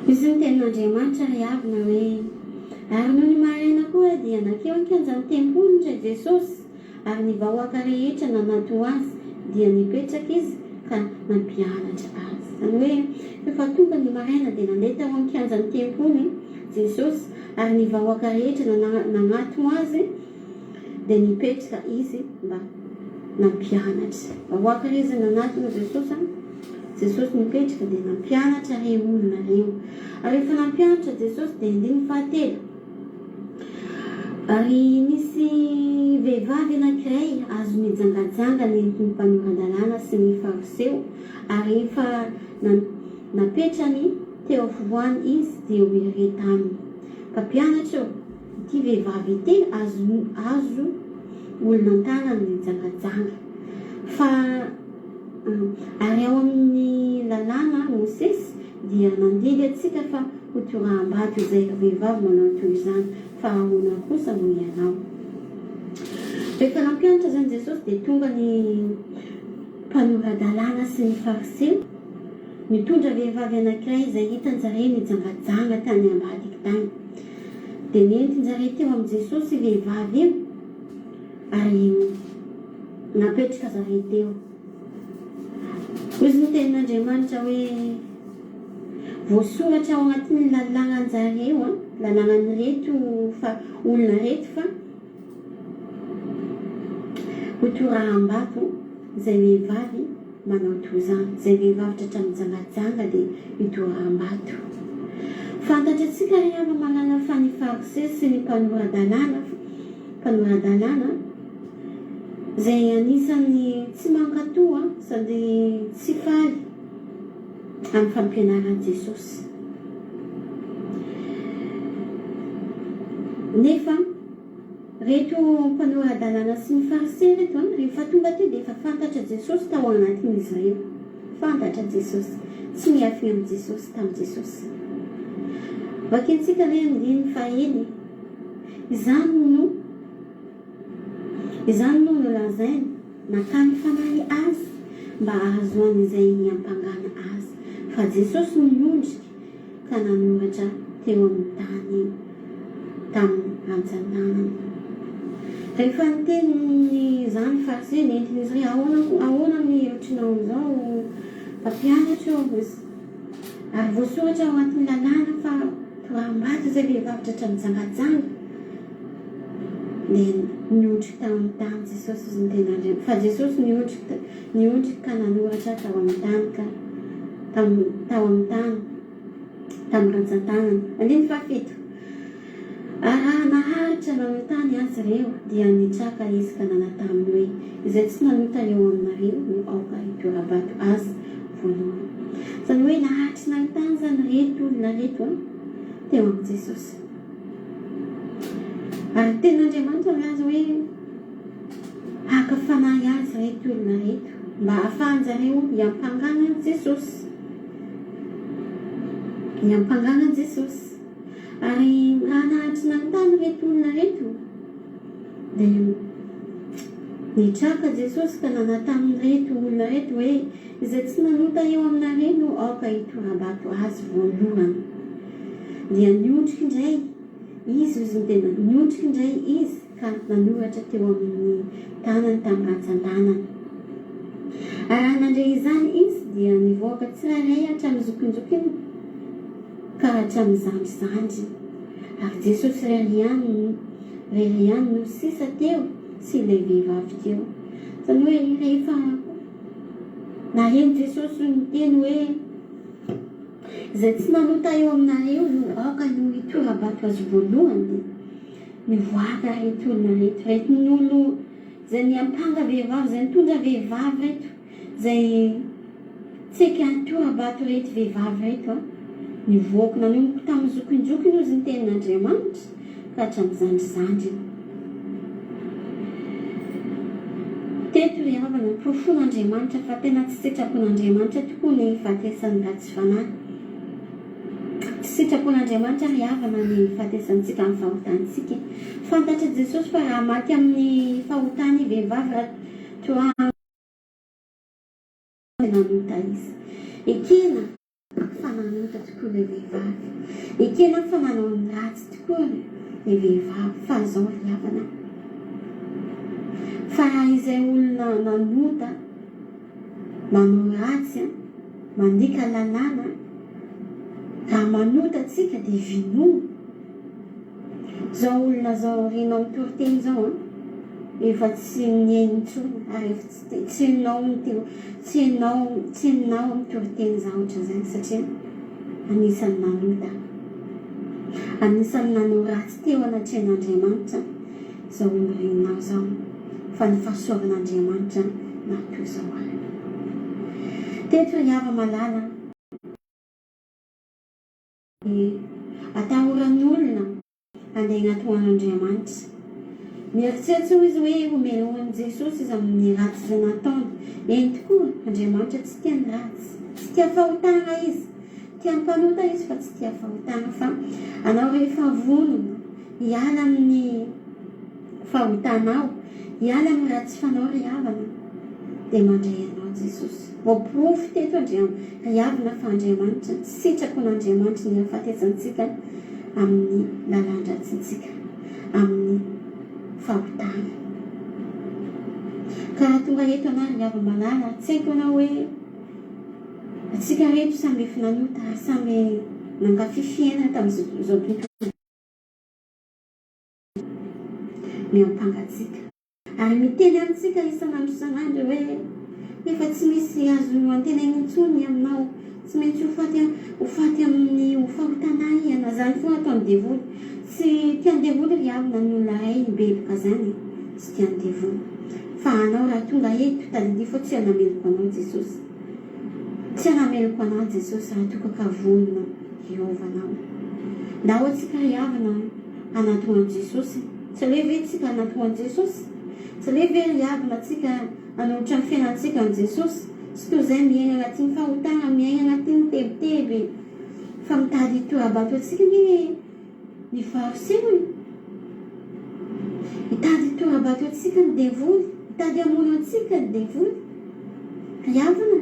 Izy ny tenin'Andriamanitra ry havana hoe, Ary nony maraina koa dia nankeo an-kianjan'ny tempoly indray Jesosy, Ary ny vahoaka rehetra nanato azy, dia nipetraka izy ka nampianatra azy. Izany hoe, rehefa tonga ny maraina dia nandeha tao an-kianjan'ny tempoly Jesosy, ary ny vahoaka rehetra nanato azy, dia nipetraka izy mba nampianatra. Vahoaka re izay nanatona Jesosy an! Jesosy nipetraka dia nampianatra ireo olona ireo. Ary rehefa nampianatra Jesosy dia andininy fahatelo. Ary nisy vehivavy anankiray azo nijangajanga nentin'ny mpanora-dalàna sy ny Fariseo, ary rehefa napetrany teo afovoany izy, dia hoy irey taminy, Mpampianatra ô, ity vehivavy ity azo azo olona an-tanany nijangajanga. Fa ary ao amin'ny lalàna Mosesy dia nandidy antsika fa ho toraham-bato izay vehivavy manao toy izany, fa ahoana kosa hoy ianao? Rehefa nampianatra izany Jesosy dia tonga ny mpanora-dalàna sy ny Fariseo, nitondra vehivavy anankiray izay hitan-jareo nijangajanga tany ambadiky tany. Dia nentin-jareo teo amin'i Jesosy io vehivavy io ary napetraka zareo teo. Hoy ny tenin'Andriamanitra hoe, Voasoratra ao anatin'ny lalànan-jareo, lalànan'ireto fa olona ireto fa hotoraham-bato izay vehivavy manao toy izany. Izay vehivavy tratra mijangajanga dia hitoraham-bato. Fantatr'antsika ry hava-malala fa ny Fariseo sy ny mpanora-dalàna, mpanora-dalàna, izay anisan'ny tsy mankatò sady tsy faly amin'ny fampianaran'i Jesosy. Nefa Reto mpanora-dalàna sy ny Fariseo reto an, rehefa tonga teo dia efa fantatra Jesosy tao anatin'izy ireo. Fantatra Jesosy. Tsy miafina amin'i Jesosy, tamin'i Jesosy. Vakintsika anie andininy fahenina e. Izany no Izany no nolazainy, nakany fanahy azy mba hahazoany izay hiampangana azy. Fa Jesosy niondrika ka nanoratra teo amin'ny tany tamin'ny rantsantanany. Rehefa niteny izany Fariseo, nentin'izy ireo, Ahoana koa, ahoana ny hevitrinao amin'izao, mpampianatra ô? Hoy izy. Ary voasoratra ao anatin'ny lalàna fa toraham-bato izay vehivavy tratra mijangajanga. Dia niondrika tamin'ny tany Jesosy, hoy ny tenin'Andriamanitra. Fa Jesosy niondrika, niondrika ka nanoratra tao amin'ny tany ka tamin'ny, tao amin'ny tany, tamin'ny rantsan-tanany. Andininy fahafito. Ary raha naharitra nanontany azy ireo, dia nitraka izy ka nanao taminy hoe, Izay tsy nanota eo aminareo no aoka hitora-bato azy voalohany. Izany hoe naharitra nanontany izany ireto olona ireto teo amin'i Jesosy. Ary ny tenin'Andriamanitra milaza hoe haka fanahy azy ireto olona ireto mba hahafahan-jareo hiampangana an'i Jesosy. Hiampangana an'i Jesosy. Ary raha nahatry nanontany ireto olona ireto, dia nitraka Jesosy ka nanao tamin'ireto olona ireto hoe, Izay tsy nanota eo aminareo no aoka hitora-bato azy voalohany. Dia niondrika indray izy, hozy ny tenany, niondrika indray izy ka nanoratra teo amin'ny tanany tamin'ny rantsan-tanany. Ary raha nandre izany izy, dia nivoaka tsirairay hatramin'ny zokinjokiny ka hatramin'ny zandrizandriny. Ary Jesosy irery ihany no, irery ihany no sisa teo sy ilay vehivavy teo. Izany hoe rehefa naheno Jesosy niteny hoe, Izay tsy nanota eo aminareo no aoka no hitora-bato azy voalohany dia nivoaka ireto olona ireto, ireto nolo izay niampanga vehivavy, izay nitondra vehivavy ireto, izay tseky hitora-bato ireto vehivavy ireto a, nivoaka nanomboka tamin'ny zokinjokiny hozy ny tenin'Andriamanitra ka hatramin'ny zandrizandriny. Teto ry havana, porofoin'Andriamanitra fa tena tsy sitrapon'Andriamanitra tokoa ny hifatesan'ny ratsy fanahy. Tsy sitrapon'Andriamanitra ry havana ny hifatesantsika amin'ny fahotantsika. Fantatr'i Jesosy fa raha maty amin'ny fahotany vehivavy raha toa nanota izy. Ekena. Fa nanota tokoa ilay vehivavy. Ekena fa nanao ny ratsy tokoa ilay vehivavy fa izao ry havana fa raha izay olona nanota, manao ratsy, mandika lalàna, raha manota tsika dia vinono. Zao olona zao renao mitory teny zao an, efa tsy mihaino intsony ary efa tsy tsy henonao mito tsy henonao tsy henonao mitory teny za ohatran'izany satria anisan'ny nanota, anisan'ny nanao ratsy teo anatrehan'Andriamanitra zao olo renao zao fa ny fahasoavan'Andriamanitra naha toy izao ahy. Teto ry hava-malala. Ny atahoran'ny olona handeha anaty ho an'Andriamanitra. Mieritreritra hoy izy hoe homelohin'i Jesosy izy amin'ny ratsy izay nataony. Eny tokoa, Andriamanitra tsy tia ny ratsy. Tsy tia fahotana Izy. Tia mpanota Izy fa tsy tia fahotana. Fa anao rehefa vonona hiala amin'ny fahotanao, hiala amin'ny ratsy fanao ry havana, dia mandray anao Jesosy. Voaporofo teto Andriam, ry havana fa Andriamanitra, sitrapon'Andriamanitra ny hahafatesantsika amin'ny lalan-dratsintsika, amin'ny fahotana. Ka raha tonga eto anah ry hava-malala, tsy haiko anao hoe antsika reto samy efa nanota ary samy nankafy fiainana tamin'izao tontolo miampanga antsika. Ary miteny amintsika isan'andro isan'andro hoe, Efa tsy misy azo antenaina intsony ny aminao. Tsy maintsy ho faty ho faty amin'ny ho fahotana ianao. Zany foana ataon'ny devoly. Tsy tian'ny devoly ry havana ny olona iray mibevoka zany e. Tsy tian'ny devoly. Fa anao raha tonga eto, tadidio fa tsy hanameloka anao Jesosy. Tsy hanameloka anao Jesosy raha toa ka vonona hiova anao. Ndao antsika ry havana hanatona an'i Jesosy. Tsy aleo ve tsika hanatona an'i Jesosy? Tsy aleo ve ry havana tsika Hanolotra ny fiainantsika an'i Jesosy, tsy toy izay miaina anatin'ny fahotana, miaina anatin'ny tebiteby, fa mitady hitora-bato antsika anie ny Fariseo e! Mitady hitora-bato antsika ny devoly, mitady hamono antsika ny devoly. Ry havana,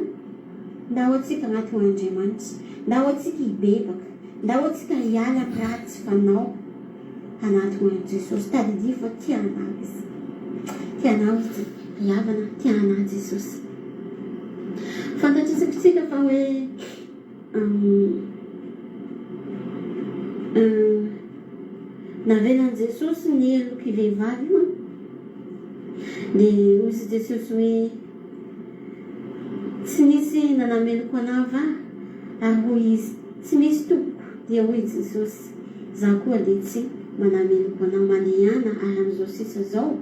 ndao antsika hanatona an'Andriamanitra, ndao antsika hibebaka, ndao antsika hiala amin'ny ratsy fanao. Hanatona an'i Jesosy. Tadidio fa tia anao Izy. Tia anao Izy, ry havana, tia anà Jesosy. Fantatr'isika fa hoe navelan'i Jesosy ny helok'io vehivavy io an. Dia hoy izy Jesosy hoe tsy nisy nanameloko anà va? Ary hoy izy, tsy misy tompoko. Dia hoy Jesosy, Za koa dia tsy manameloka anao mandehana ary amin'izao sisa izao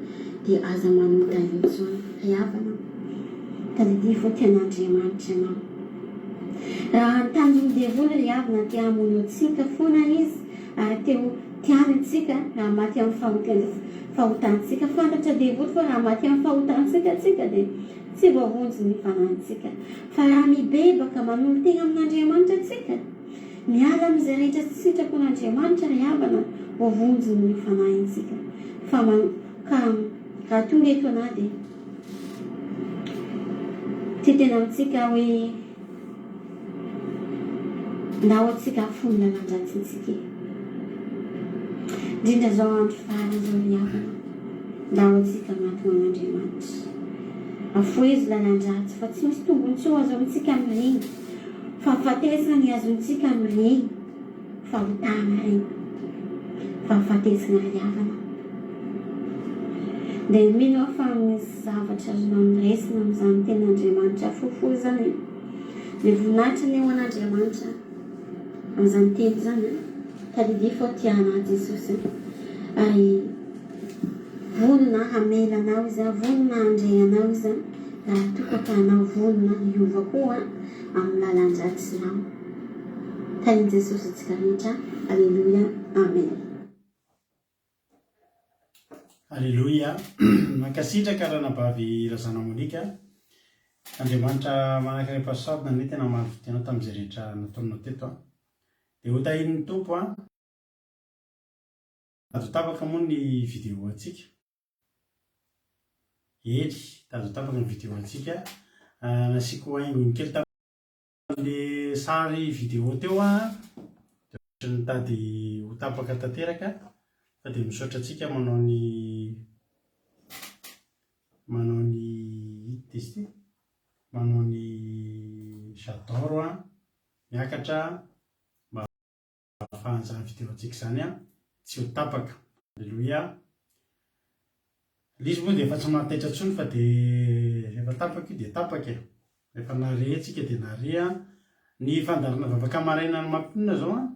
dia aza manota intsony. Ry havana, tadidio fa tian'Andriamanitra ianao. Raha ny tanjon'ny devoly ry havana te hamono antsika foana izy ary te ho tiany antsika raha maty amin'ny fahotantsika. Fantatra devoly fa raha maty amin'ny fahotantsika tsika dia tsy voavonjy ny fanahintsika. Fa raha mibebaka manolo-tegna amin'Andriamanitra tsika, Miala amin'izay rehetra tsy sitrapon'Andriamanitra ry havana voavonjy ny fanahintsika fa man ka raha tonga eto anah dia tia tena amintsika aho hoe ndao antsika hafoy ny lalan-dratsintsika e! Indrindra izao andro farany izao ry havana ndao antsika hanatona an'Andriamanitra afohezo lalan-dratsy fa tsy misy tombon-tsoa azo amintsika amin'ireny Fahafatesana ny azontsika amin'ireny fahotana ireny. Fahafatesana ry havana. Dia mino aho fa misy zavatra azonao noraisina amin'izany tenin'Andriamanitra fohifohy izany e. Dia voninahitra anie ho an'Andriamanitra amin'izany teny izany an. Tadidio fa tia anà Jesosy ary vonona hamela anao Izy, vonona handray anao Izy raha toa ka anao vonona hiova koa amin'ny lalan-dratsinao. Tahin'i Jesosy antsika rehetra. Aleloia. Amen. Aleloia. Mankasitraka Ranabavy Razana Monica. Andriamanitra manankarem-pahasoavana anie tena hamaly fitia anao tamin'izay rehetra nataonao teto an. Dia ho tahian'ny Tompo an. Azo tapaka moa ny vidéo antsika. Eny, tady ho tapaka ny vidéo antsika. Nasiako haingony kely tamin'le sary vidéo teo aho, dia ohatran'ny nitady ho tapaka tanteraka fa dia misaotra antsika manao ny manao ny inona izy ity? Manao ny j'adore an, miakatra mba ahafahan'izany vidéo antsika izany tsy ho tapaka. Alléluia. Ilay izy moa dia efa tsy mahataitra intsony fa dia rehefa tapaka io dia tapaka e. Rehefa nare tsika dia nare an. Ny fandaharana vavaka maraina any Mampionona izao an,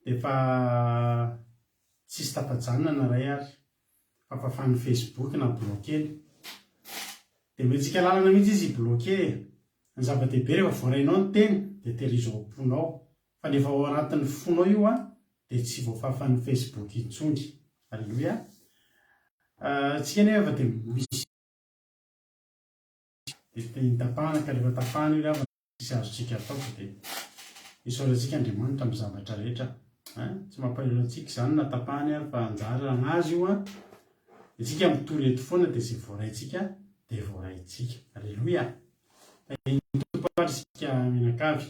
dia efa tsisy tafajanona na iray ary. Fafafan'ny Facebook na bloquer-ny. Dia omentsika lalana mihitsy izy hi-bloquer e. Ny zava-dehibe rehefa voarainao ny teny dia tehirizo ao am-ponao. Fa ny efa ao anatin'ny fonao io an dia tsy voafafan'ny Facebook intsony. Aleloia. Tsika anefa dia misy dia teny tapahana ka rehefa tapahana io ry havana tsisy azontsika atao fa dia isaorantsika Andriamanitra amin'ny zavatra rehetra. Hein? Tsy mampalahelo antsika izany na tapahany ary fa anjara anazy io an. Isika mitory eto foana dia izay voaraintsika dia voaraintsika. Aleloia. Tahian'ny Tompo ary isika mianakavy.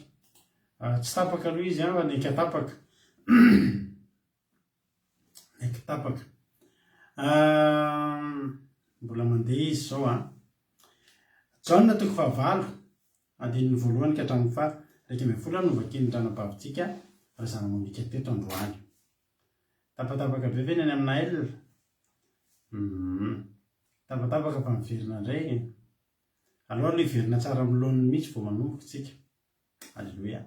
Tsy tapaka aloha izy an, fa naika tapaka. Naika tapaka. Mbola mandeha izy izao an. Jaona toko fahavalo, andininy voalohany ka hatramin'ny faha 11 no vakian'ny ranabavintsika Razanamonika teto androany. Tapatapaka be ve ny any amin'i Naël? Hum. Tapatapaka fa miverina indray. Aleo aloha hiverina tsara amin'ny laoniny mihitsy vao manomboka tsika. Aleloia.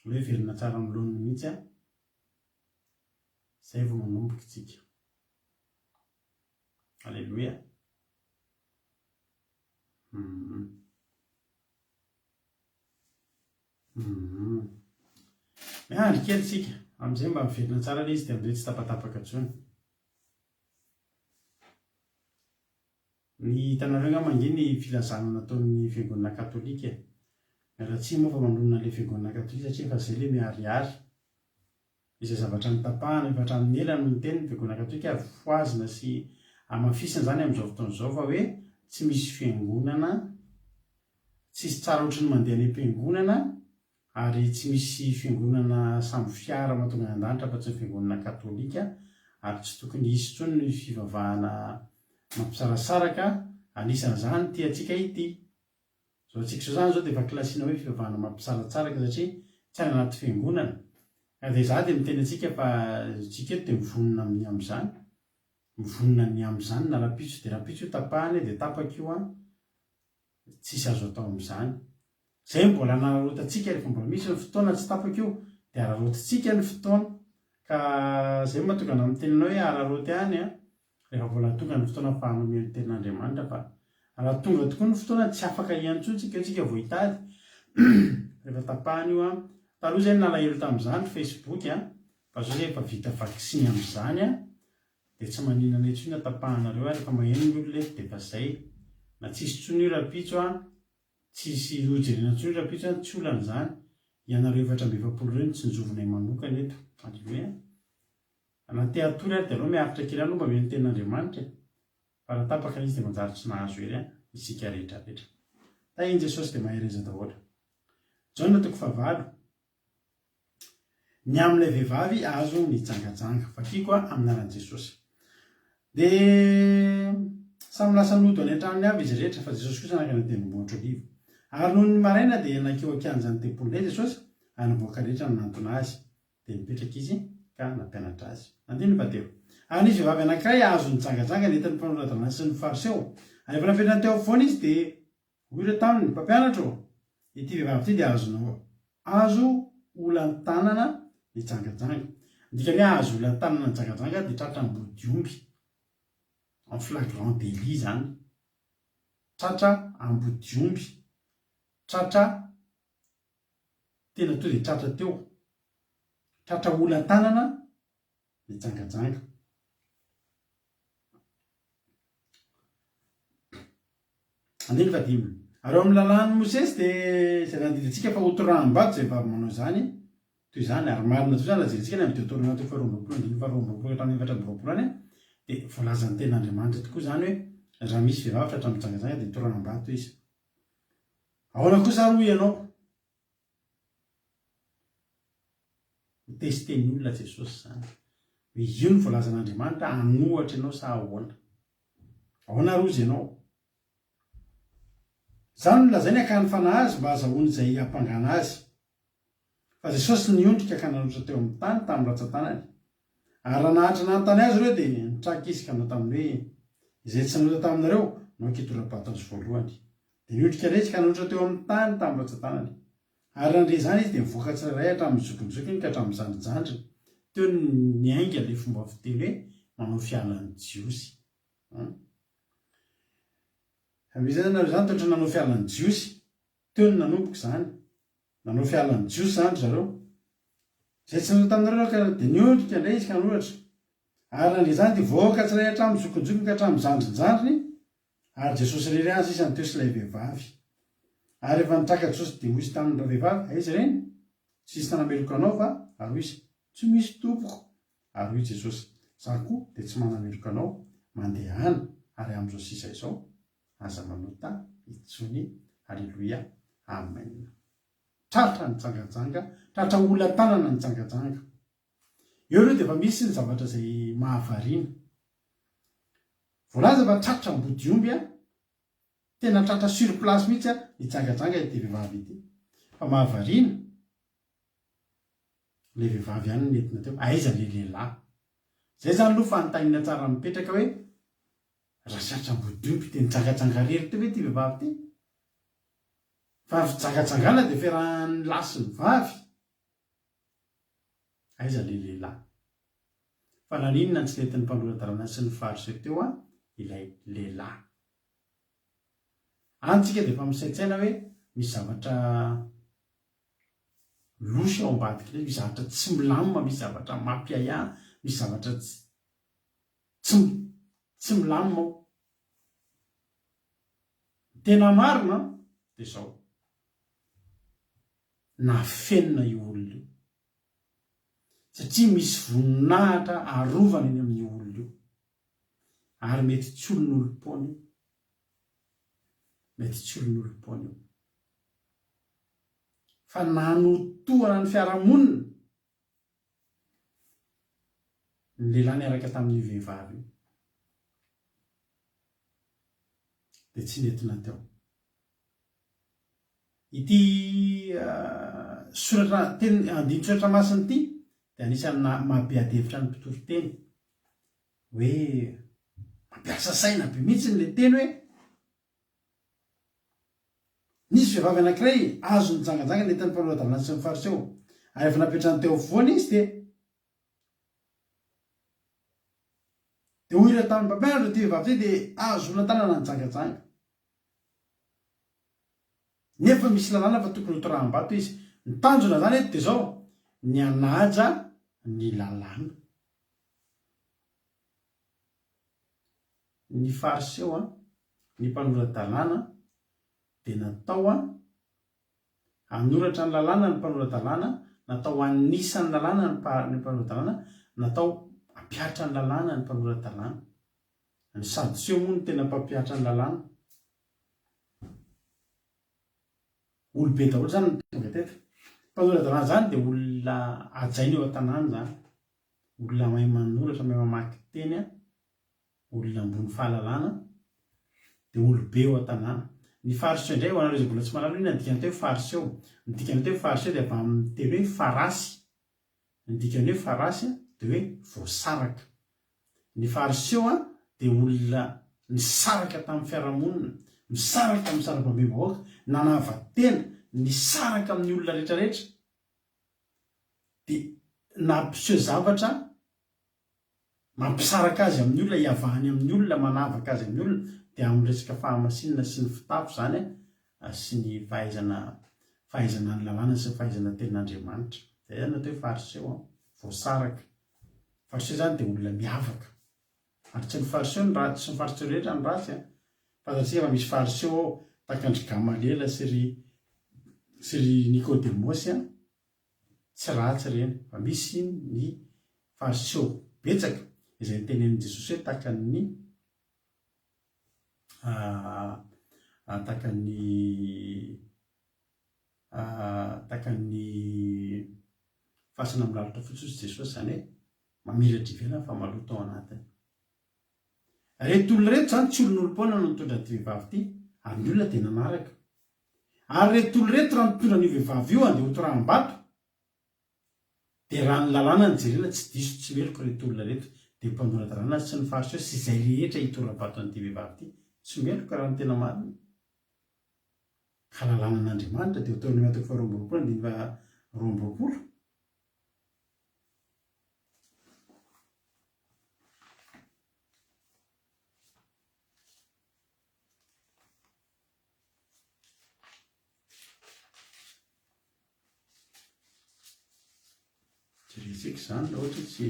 Aleo hiverina tsara amin'ny laoniny mihitsy an. Izay vao manomboka isika. Aleloia. Hum. Hum. Miandry kely isika, amin'izay mba miverina tsara ilay izy dia amin'izay tsy tapatapaka intsony. Ny hitanareo angamba ange ny filazana nataon'ny fiangonana katolika e. Miala tsiny moa fa manonona an'ilay fiangonana katolika satria efa izay ilay miharihary. Izay zavatra notapahana efa hatramin'ny ela no niteny ny fiangonana katolika ary fohazina sy hamafisina izany amin'izao fotoana izao fa hoe tsy misy fiangonana, tsisy tsara ohatry ny mandeha any am-piangonana Ary tsy misy fiangonana sambo fiara mahatonga any an-danitra afa-tsy ny fiangonana katolika, ary tsy tokony hisy intsony ny fivavahana mampisarasaraka, anisan'izany ity antsika ity. Izao antsika izao izany izao dia efa kilasiana hoe fivavahana mampisaratsaraka satria tsy any anaty fiangonana. Ka dia izaho dia miteny antsika fa isika eto dia mivonona amin'ny amin'izany, mivonona ny amin'izany na rahampitso dia rahampitso io tapahana dia tapaka io an, tsisy azo atao amin'izany. Izay no mbola anararaotantsika rehefa mbola misy ny fotoana tsy tapaka io dia araraotintsika ny fotoana ka izay no mahatonga anah miteny anao hoe araraoty ihany an, rehefa mbola tonga ny fotoana ahafahanao mihaino ny tenin'Andriamanitra fa raha tonga tokoa ny fotoana tsy afaka hihaino intsony tsika eo tsika vao hitady rehefa tapahana io an. Taloha izay nalahelo tamin'izany Facebook an, fa izao izay efa vita vaksiny amin'izany an, Dia tsy maninona anay intsony na tapahanareo ary efa maheno ny olona eto dia efa zay. Na tsisy intsony io rahampitso an, tsisy ho jerena intsony io rahampitso an, tsy olana izany. Ianareo 44 ireo no tsinjovinay manokana eto. Alléluia. Na te hatory ary dia aleo miaritra kely aloha mba mihaino ny tenin'Andriamanitra e. Fa raha tapaka ilay izy dia manjary tsy nahazo hery an isika rehetra rehetra. Tahin'i Jesosy dia mahereza daholo. Jaona toko fahavalo. Ny amin'ilay vehivavy azo nijangajanga. Vakiko amin'ny anaran'i Jesosy. Dia samy lasa nody any an-tranony avy izy rehetra, fa Jesosy kosa nankany an-tendrombohitra Oliva. Ary nony ny maraina dia nankeo an-kianjan'ny tempoly indray Jesosy, ary ny vahoaka rehetra nanantona azy. Dia nipetraka izy ka nampianatra azy. Andininy fahatelo. Ary nisy vehivavy anankiray azo nijangajanga nentin'ny mpanora-dalàna sy ny Fariseo. Ary rehefa napetrany teo afovoany izy, dia Hoy ireo taminy, Mpampianatra ô, ity vehivavy ity dia azonao azo olan-tanana nijangajanga. Ny dikan'ny hoe azo olan-tanana nijangajanga dia tratra ambodiomby, en flagrant délit izany. Tratra ambodiomby, tratra tena tonga dia tratra teo, tratra olan-tanana nijangajanga. Andininy fahadimy. Ary ao amin'ny lalàn'i Mosesy dia izay nandidy antsika fa hotoraham-bato izay vavy manao izany toy izany. Ary marina tokoa izany raha jerentsika any amin'ny Deoteronoma toko faharoa amby roapolo andininy faharoa amby roapolo ka hatramin'ny 24 any dia voalazan'ny tenin'Andriamanitra tokoa izany hoe raha misy vehivavy tratra mijangajanga dia toraham-bato izy. Ahoana kosa ary hoy ianao? Ho tester-n'ny olona Jesosy izany. Hoe io no voalazan'Andriamanitra hanohatra ianao sa ahoana? Ahoana ary hozy ianao? Izany no lazainy hakany fanahy azy mba hazahoany izay hiampangana azy. Fa Jesosy niondrika ka nanoratra teo amin'ny tany tamin'ny ratsan-tanany. Ary raha naharitra nanontany azy ireo dia nitraka izy ka nanao taminy hoe, Izay tsy nanota taminareo no ankitora-bato azy voalohany. Dia niondrika indray izy ka nanoratra teo amin'ny tany tamin'ny ratsan-tanany. Ary nandre izany izy dia nivoaka tsirairay hatramin'ny zokinjokiny ka hatramin'ny zandrinjandriny. Teo no niainga ilay fomba fiteny hoe manao fialan'ny Jiosy. Hum. Fa misy izany nareo izany toa ohatran'ny nanao fialan'ny Jiosy. Teo no nanomboka izany. Nanao fialan'ny Jiosy izany ry zareo. Izay tsy nanota taminareo ka dia niondrika indray izy ka nanoratra. Ary nandre izany dia vahoaka tsirairay hatramin'ny zokinjokiny ka hatramin'ny zandrinjandriny, ary Jesosy irery ihany sisa no teo sy ilay vehivavy. Ary rehefa nitraka Jesosy dia hoy izy taminy, Ravehivavy, aiza ireny? Tsy nisy nanameloka anao va? Ary hoy izy, Tsy misy, Tompoko. Ary hoy Jesosy, Izaho koa dia tsy manameloka anao, mandehana, ary amin'izao sisa izao, aza manota intsony. Aleloia. Amen. Tratra nijangajanga, tratra ola-tanana nijangajanga. Eo aloha dia efa misy ny zavatra izay mahavariana. Voalaza fa tratra ambodiomby a, tena tratra sur place mihitsy a, nijangajanga ity vehivavy ity. Fa mahavariana, ilay vehivavy ihany no nentina teo, aiza ilay lehilahy? Izay izany aloha fanontaniana tsara mipetraka hoe, raha tratra ambodiomby dia nijangajanga irery teo ve ity vehivavy ity? Fa ny fijangajangana dia fiarahan'ny lahy sy ny vavy. Aiza ilay lehilahy? Fa naninona no tsy nentin'ny mpanora-dalàna sy ny Fariseo teo ilay lehilahy? Any tsika dia efa misaintsaina hoe misy zavatra louche ao ambadik'ilay izy, misy zavatra tsy milamina, misy zavatra mampiahiahy, misy zavatra tsy tsy milamina ao. Ny tena marina dia izao, nafenina io olona io. Satria misy voninahitra arovana eny amin'io olona io. Ary mety tsy olon'olom-poana io. Mety tsy olon'olom-poana io. Fa nanotohana ny fiarahamonina ny lehilahy niaraka tamin'io vehivavy io. Dia tsy nentina teo. Ity soratra teny andinin-tsoratra masina ity dia anisan'ny maha be adihevitra ny mpitory teny hoe mampiasa saina be mihitsy ilay teny hoe nisy vehivavy anankiray azo nijangajanga nentin'ny mpanora-dalàna sy ny Fariseo ary efa napetrany teo afovoany izy dia dia hoy ireo tamin'ny mpampianatra ity vehivavy ity dia ahazoana tanana nijangajanga. Nefa misy lalàna fa tokony ho toraham-bato izy. Ny tanjona izany eto dia izao, ny hanaja ny lalàna. Ny Fariseo, ny mpanora-dalàna dia natao hanoratra ny lalàna ny mpanora-dalàna, natao hanisa ny lalàna ny mpanora-dalàna, natao hampihatra ny lalàna ny mpanora-dalàna. Ny Sadoseo moa no tena mpampihatra ny lalàna. Olobe daholo izany no tonga teto. Mpanora-dalàna izany dia olona hajaina eo an-tanàna izany. Olona mahay manoratra, mahay mamaky teny, olona ambony fahalalana, dia olobe eo an-tanàna. Ny Fariseo indray, ho anareo izay mbola tsy mahalala inona ny dikan'ny teny hoe Fariseo. Ny dikan'ny teny hoe Fariseo dia avy amin'ny teny hoe farasy. Ny dikan'ny hoe farasy dia hoe voasaraka. Ny Fariseo dia olona nisaraka tamin'ny fiarahamonina, misaraka amin'ny sarambabem-bahoaka, nanava-tena, nisaraka amin'ny olona rehetrarehetra, dia nampiseho zavatra mampisaraka azy amin'ny olona, iavahany amin'ny olona, manavaka azy amin'ny olona, dia amin'ny resaka fahamasinana sy ny fitafy izany sy ny fahaizana fahaizana ny lalàna sy ny fahaizana ny tenin'Andriamanitra. Izay izany no atao hoe Fariseo, voasaraka. Fariseo izany dia olona miavaka. Ary tsy ny Fariseo no ratsy, tsy ny Fariseo rehetra no ratsy an. Fantatsika fa misy Fariseo ao, tahaka an-dry Gamaliela sy ry sy ry Nikodemosy an, tsy ratsy ireny. Fa misy ny Fariseo betsaka izay notenenin'i Jesosy hoe tahaka ny tahaka ny tahaka ny fasana milalotra fotsiny hozy Jesosy, izany hoe mamiratra ivelany fa maloto ao anatiny. Ireto olona ireto izany tsy olon'olom-poana no nitondra an'ity vehivavy ity, ary ny olona dia nanaraka. Ary ireto olona ireto raha nitondra an'io vehivavy io handeha hotoraham-bato, dia raha ny lalàna no jerena tsy diso tsy meloka ireto olona ireto, dia mpanora-dalàna sy ny Fariseo sy izay rehetra hitora-bato an'ity vehivavy ity, tsy meloka raha ny tena marina. Ka lalànan'Andriamanitra, Deoteronomia toko faha 22 andininy faha 22. Jerentsika izany raha ohatra tsy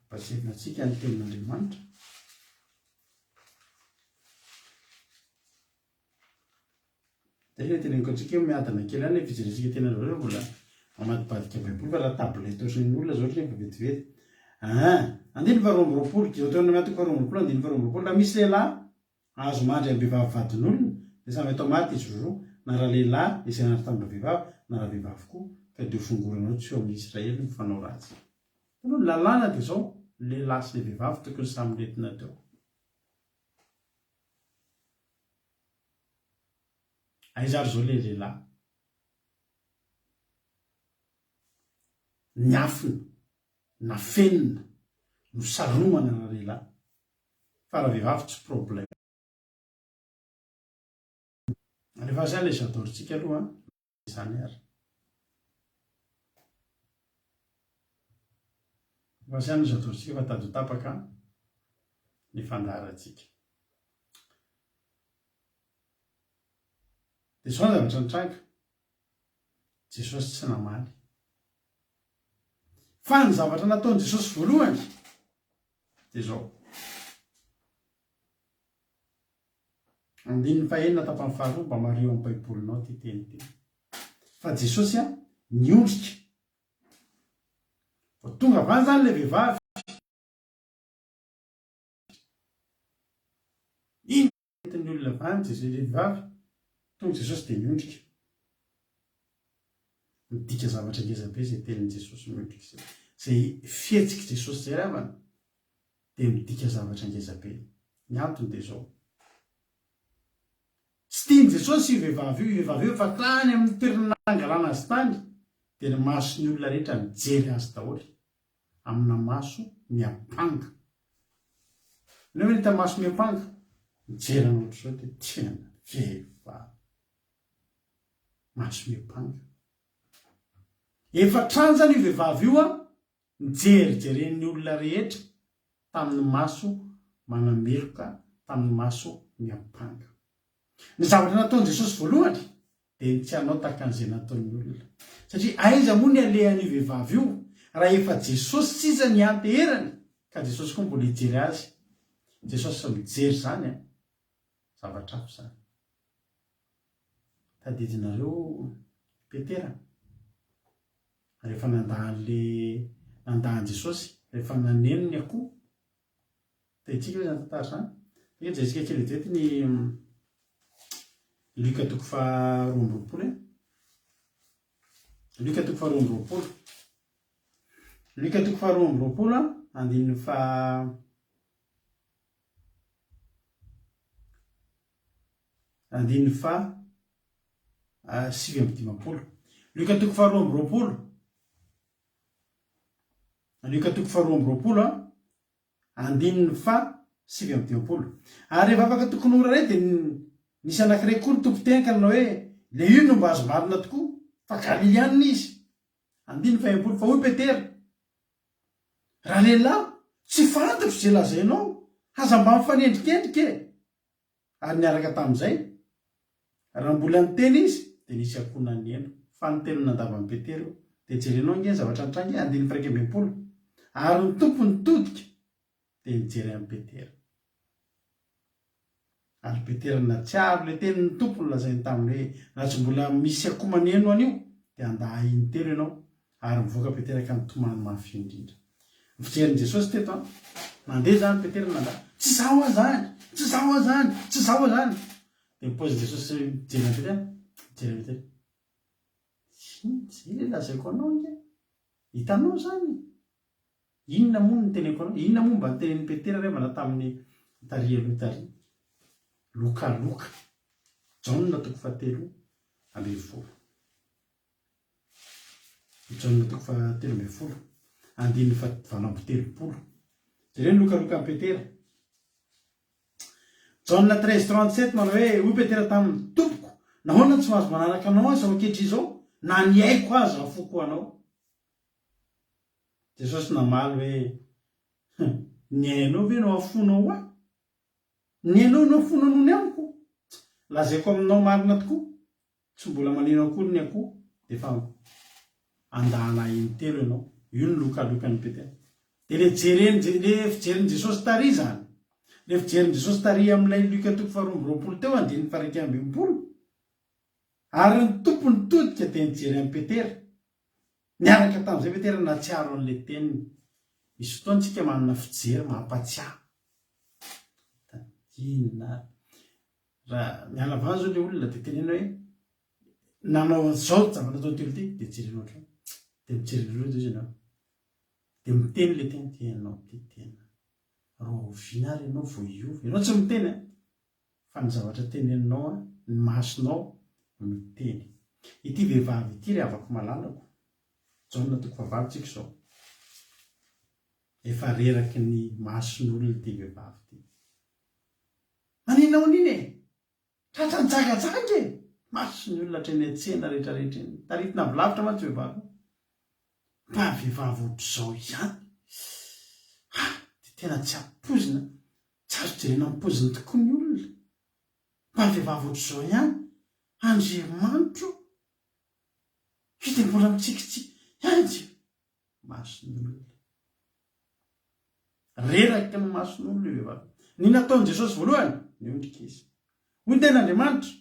ampahatsiahivina antsika ny tenin'Andriamanitra. Zay ilay teneniko antsika hoe miadana kely ihany ilay fijerentsika tena zareo mbola mamadibadika baiboly fa raha tablette ohatran'ny olona zao ohatran'ny efa vetivety. Aa, andininy faha 22, Deoteronomia toko faha 22 andininy faha 22, raha misy lehilahy azo mandry am-behivavy vadin'olona dia samy atao maty izy roroa, na ralehilahy izay nandry tamin-dravehivavy na ravehivavy koa, ka dia ho fongoranao tsy eo amin'ny Israely ny fanao ratsy. Hitanao, ny lalàna dia izao, ny lehilahy sy ny vehivavy tokony samy nentina teo. Aiza ary izao ilay lehilahy? Niafina, nafenina, nosaromana ralehilahy. Fa ravehivavy tsy problème. Alefaso ihany ilay j'adore-tsika aloha an! Izany ary. Alefaso ihany ilay j'adore-tsika fa tady ho tapaka ny fandaharantsika. Dia izao ny zavatra nitranga. Jesosy tsy namaly. Fa ny zavatra nataon'i Jesosy voalohany dia izao. Andininy fahenina tapany faharoa, mba mariho amin'ny Baibolinao ity teny ity. Fa Jesosy a, niondrika. Vao tonga avy any izany ilay vehivavy. Iny Nentin'ny olona avy any Jesosy ilay vehivavy, tonga Jesosy dia niondrika. Midika zavatra ngeza be izay tenin'i Jesosy miondrika izay. Izay fihetsik'i Jesosy izay ry havana dia midika zavatra ngeza be. Ny antony dia izao. Tsy tian'i Jesosy io vehivavy io, io vehivavy io efa tany amin'ny toerana nangalana azy tany dia ny mason'ny olona rehetra nijery azy daholo. amina maso miampanga. Ianao ve nahita maso miampanga? Mijery anao ohatr'izao dia tena vehivavy. Maso miampanga. Efa trano izany io vehivavy io an, nijerijeren'ny olona rehetra tamin'ny maso manameloka, tamin'ny maso miampanga. Ny zavatra nataon'i Jesosy voalohany dia ny tsy hanao tahaka an'izay nataon'ny olona. Satria aiza moa ny alehan'io vehivavy io raha efa Jesosy sisa nianteherany ka Jesosy koa mbola hijery azy. Jesosy mijery izany an! Zavatra hafa izany. Tadidinareo Petera rehefa nandà an'le nandà an'i Jesosy rehefa naneno ny akoho Hitantsika ve izany tantara izany? Andeha jerentsika kely vetivety ny Lioka toko faha 22 e. Lioka toko faha 22. Lioka toko faha 22 andininy faha andininy faha 59. Lioka toko faha 22. Lioka toko faha 22 Andininy faha 59. Ary rehefa afaka tokony ora iray dia nisy anankiray koa nitompo teny ka nanao hoe, Ilay io no mba azo marina tokoa, fa Galilianina izy. Andininy faha 60. Fa hoy Petera, Ralehilahy, tsy fantatro izay lazainao, aza mba mifanendrikendrika e! Ary niaraka tamin'izay, raha mbola niteny izy, dia nisy akoho naneno. Fa ny telo nandavan'i Petera io. Dia jerenao ange ny zavatra nitranga e, andininy faha-11. Ary ny Tompo nitodika, dia nijery an'i Petera. Ary Petera nahatsiaro ilay tenin'ny Tompo nolazainy taminy hoe, Raha tsy mbola misy akoho maneno anio, dia handà Ahy intelo ianao. Ary nivoaka Petera ka nitomany mafy indrindra. Ny fijerin'i Jesosy teto an! Nandeha izany Petera nandà, Tsy izaho aho izany! Tsy izaho aho izany! Tsy izaho aho izany! Dia ny paozin'i Jesosy mijery an'i Petera, mijery an'i Petera. Inona izay ilay lazaiko anao ange? Hitanao izany? Inona moa no niteneniko anao? Inona moa mba nitenenin'i Petera revana tamin'ny tary aloha tary? Lokaloka. Jaona toko fahatelo ambin'ny folo. Jaona toko fahatelo ambin'ny folo, andininy faha-38. Jereo ny lokalokan'i Petera. Jaona 13:37 manao hoe, hoy Petera taminy, Tompoko, nahoana no tsy mahazo manaraka anao aho izao ankehitriny izao, na ny aiko aza afoko ho anao? Jesosy namaly hoe, Ny ainao ve no afonao ho ahy? Ny ainao no afonao noho ny amiko? Lazaiko aminao marina tokoa, Tsy mbola maneno akory ny akoho dia efa andahana intelo ianao. Io ny lokalokan'i Petera. Dia le jereny le fijerin'i Jesosy tary izany. Le fijerin'i Jesosy tary amin'ilay Lioka toko faharoa amby roapolo teo andininy faha-iraika ambin'ny folo. Ary ny Tompo nitodika dia nijery an'i Petera. Niaraka tamin'izay Petera nahatsiaro an'ilay teniny. Misy fotoana isika manana fijery mampatsiahy. Inona ary? Raha miala vany zao le olona de teneno hoe nanao an'izao zavatra nataon'ity olona ity de jerena ohatr'izao de mijery an'ireo de izy ianao de miteny le teny ty ianao ty tena rahoviana ary ianao vao hiova ianao tsy miteny an fa ny zavatra teneninao an ny masonao miteny ity vehivavy ity ry havako malalako Jaona toko fahavalo tsika izao efa reraky ny mason'olona ity vehivavy ity Maninona hono iny e? Tratra nijangajanga e! Mason'ny olona hatreny an-tsena rehetra rehetra eny. Taritina avy lavitra mantsy io vehivavy io. Mba vehivavy ohatr'izao ihany. Ha! Dia tena tsy ampoizina. Tsy azo jerena amin'ny paoziny tokoa ny olona. Mba vehivavy ohatr'izao ihany. Andriamanitro o! Io dia mbola mitsikitsiky ihany izy io. Mason'olona. Reraka ny mason'olona io vehivavy io. Ny nataon'i Jesosy voalohany, niondrika izy. Hoy ny tenin'Andriamanitra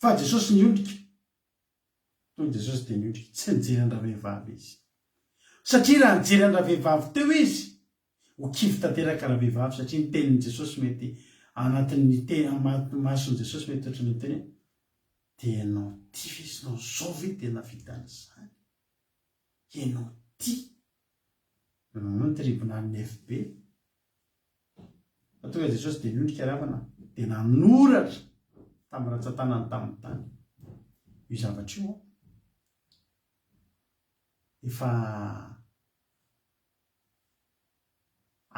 fa Jesosy niondrika. Tonga Jesosy dia niondrika. Tsy nijery an-dravehivavy izy. Satria raha nijery an-dravehivavy teo izy, ho kivy tanteraka ravehivavy satria ny tenin'i Jesosy mety anatin'ny te mason'i Jesosy mety ohatran'ny miteny hoe dia ianao ty ve izy nao zao ve dia nahavita an'izany? Ianao ty? Nanao ny tribonalin'ny FB. Fa tonga Jesosy dia niondrika ry havana dia nanoratra tamin'ny rantsan-tanany tamin'ny tany. Io zavatra io efa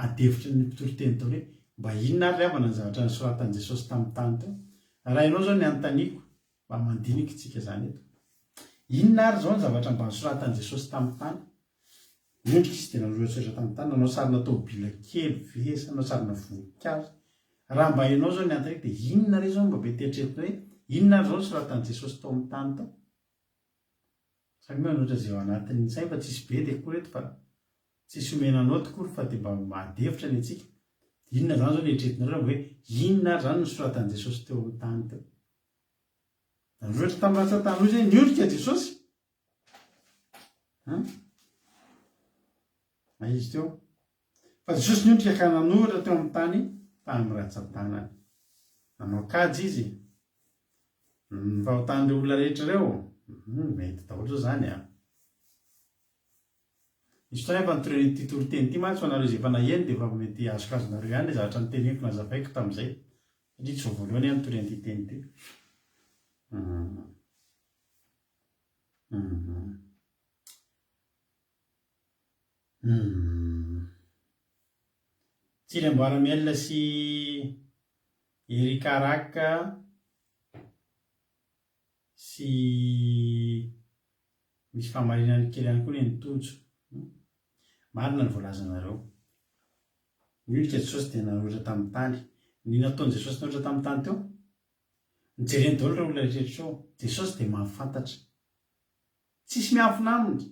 ady hevitry ny mpitoriteny daholo hoe mba inona ary ry havana ny zavatra nosoratan'i Jesosy tamin'ny tany teo. Raha ianao izao ny anontaniako, mba mandinika isika izany eto. Inona ary izao ny zavatra mba nosoratan'i Jesosy tamin'ny tany? Niondrika izy dia nanoratsoratra tamin'ny tany, nanao sarina tômôbila kely ve sa nanao sarina voninkazo? Raha mba ianao izao ny anontaniako dia inona re izao no mba mety eritreretinao hoe inona ary izao nosoratan'i Jesosy tao amin'ny tany tao? Samy manoratra izay ao anatin'ny sainy fa tsisy bedy akory eto fa tsisy omena naoty akory fa dia mba ady hevitra ny antsika. Inona izany izao no eritreretinareo raha mba hoe inona ary izany no nosoratan'i Jesosy teo amin'ny tany teo? Nanoratra tamin'ny rantsan-tany hoy izay niondrika Jesosy. Hum? Na izy teo. Fa Jesosy niondrika ka nanoratra teo amin'ny tany tamin'ny rantsan-tanany. Nanao kajy izy. Ny fahotan'ireo olona rehetra ireo. Hum, mety daholo zao zany a. Nisy fotoana efa nitoriana ity toriteny ity mantsy ho anareo izay efa naheno dia efa mety azokazonareo ihany ilay zavatra noteneniko nazavaiko tamin'izay. Satria tsy vao voalohany aho nitory an'ity teny ity. Hum. Tsiry Amboaramiel sy Eric Arak sy misy fahamarinany kely ihany koa ny an'i Tojo. Marina ny voalazanareo. Niondrika Jesosy dia nanoratra tamin'ny tany. Ny nataon'i Jesosy nanoratra tamin'ny tany teo? Nojereny daholo ireo olona rehetra ireo. Jesosy dia mahafantatra. Tsisy miafina aminy.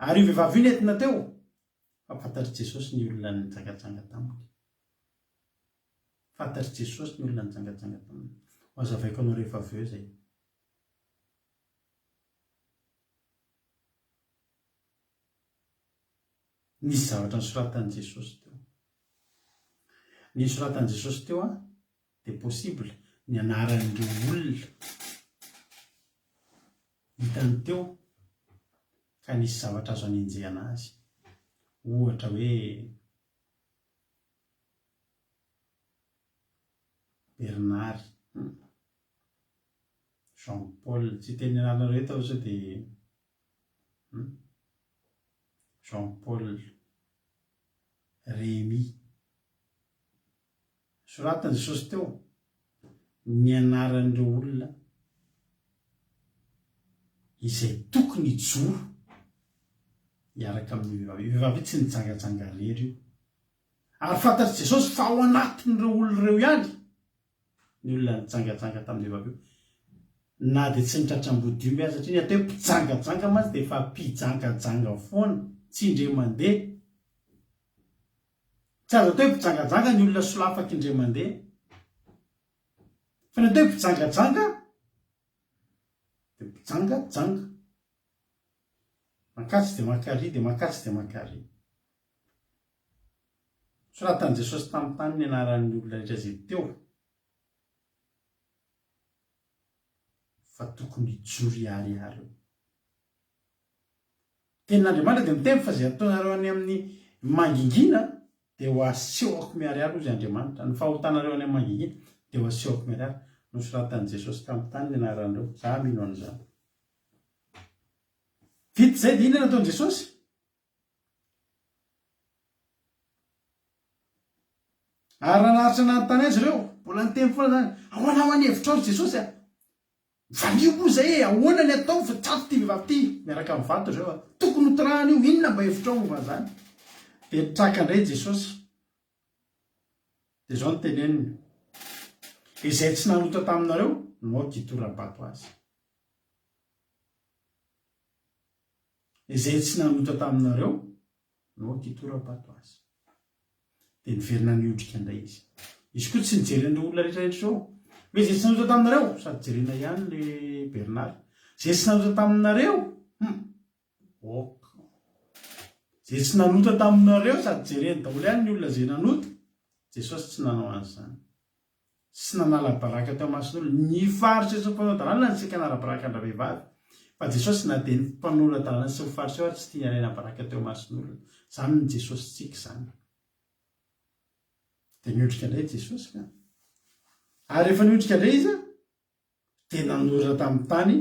Ary io vehivavy io nentina teo, fa fantatr'i Jesosy ny olona nijangajanga taminy. Fantatr'i Jesosy ny olona nijangajanga taminy. Ho hazavaiko anao rehefa avy eo izay. Nisy zavatra nosoratan'i Jesosy teo. Ny nosoratan'i Jesosy teo an, dia possible ny anaran'ireo olona hitany teo ka nisy zavatra azo anenjehana azy. Ohatra hoe Bernard, Jean Paul, tsy hiteny ny anaranareo eto aho sao dia Jean Paul, Rémi. Soratan'i Jesosy teo ny anaran'ireo olona izay tokony hijoro hiaraka amin'io vehivavy io. Io vehivavy io tsy nijangajanga irery io. Ary fantatr'i Jesosy fa ao anatin'ireo olona ireo ihany ny olona nijangajanga tamin'ny vehivavy io. Na dia tsy nitratra ambodiomby aza, satria ny atao hoe mpijangajanga mantsy dia efa mpijangajanga foana, tsy indray mandeha. Tsy azo atao hoe mpijangajanga ny olona solafaka indray mandeha. Fa ny atao hoe mpijangajanga dia mpijangajanga. Mankatsy dia mankary dia mankatsy dia mankary. Soratan'i Jesosy tamin'ny tany ny anaran'ny olona rehetra izay teo fa tokony hijoro hiharihary eo. Tenin'Andriamanitra dia miteny fa izay ataonareo any amin'ny mangingina dia ho asehoko miharihary hozy Andriamanitra. Ny fahotanareo any amin'ny mangingina dia ho asehoko miharihary. Nosoratan'i Jesosy tamin'ny tany ny anaran'ireo. Za mino an'izany. Vita izay dia inona nataon'i Jesosy? Ary raha naharitra nanontany azy ireo, Mbola niteny foana zany. Ahoana hoa ny hevitrao ry Jesosy a? Valio moa zay e, ahoana ny atao fa tsato ity vehivavy ity miaraka amin'ny vato ry zareo a. Tokony ho torahana io, inona mba hevitrao momba an'izany? Dia nitraka indray Jesosy. Dia izao no teneniny, Izay tsy nanota taminareo no aoka hitora-bato azy. Izay tsy nanota taminareo no aoka hitora-bato azy. Dia niverina niondrika indray izy. Izy koa tsy nijery an'ireo olona rehetra rehetra ireo. Hoe izay tsy nanota taminareo, sady jerena ihany le Bernard. Izay tsy nanota taminareo, hum, ok. Izay tsy nanota taminareo sady jereny daholo ihany ny olona izay nanota. Jesosy tsy nanao an'izany. Tsy nanala baraka teo imason'olona. Ny Fariseo sy ny mpanora-dalàna no saika hanala baraka an-dravehivavy. Fa Jesosy na dia ny mpanora-dalàna sy ny Fariseo ary tsy tiany halaina baraka teo imason'olona. Izany ny Jesosintsika izany. Dia niondrika indray Jesosy ka. Ary rehefa niondrika indray Izy, dia nanoratra tamin'ny tany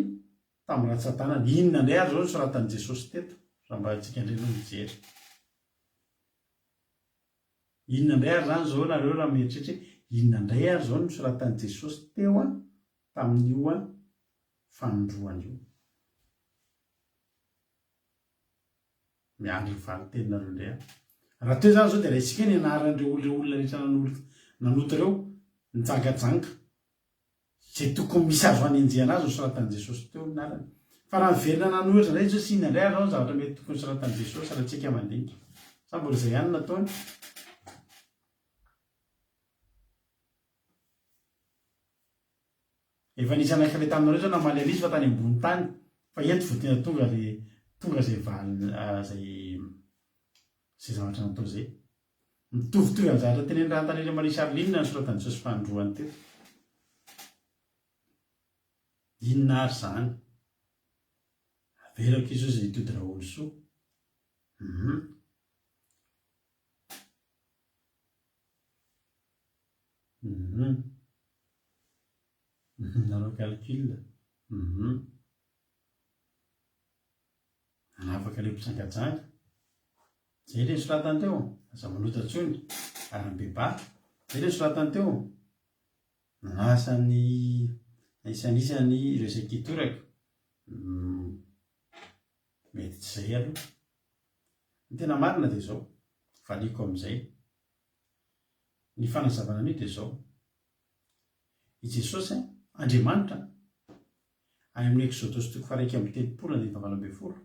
tamin'ny ratsan-tanany. Inona indray ary izao no soratan'i Jesosy teto, raha mba antsika indray no mijery. Inona indray ary izany izao nareo raha mieritreritra hoe inona indray ary izao no nosoratan'i Jesosy teo an tamin'io an fanindroany io. Miandry ny valin-teninareo indray aho. Raha teo izany izao dia raisika ny anaran'ireo olona olona rehetra nanota ireo, nijangajanga. Izay tokony misy azo hanenjehana azy nosoratan'i Jesosy teo ny anarany. Fa raha niverina nanoratra indray Jesosy inona indray ary izao ny zavatra mety tokony nosoratan'i Jesosy raha tsika mandinika? Sa mbola izay ihany no nataony? Efa nisy anankiray taminareo izao namaly an'izy fa tany ambony tany fa eto vao tena tonga le tonga izay valiny izay izay zavatra natao izay. Mitovitovy amin'ny zavatra tenenin'i Rahantanirina Marie Charline ny soratan'i Jesosy fanindroany teto. Inona ary izany? Avelako izy hozy hitody Raolosoa. Hum. Hum. Nanao calcul. Hum. Nanafaka ireo mpijangajanga. Izay ilay nosoratany teo, aza manota intsony, ary mibebaha. Izay ilay nosoratany teo, nanasa ny isan'isany ireo izay kitoraka. Mety tsy izay aloha. Ny tena marina dia izao, valiako amin'izay. Ny fanazavana an'io dia izao, I Jesosy, Andriamanitra, any amin'ny Eksodosy toko faha-31 andininy faha-18,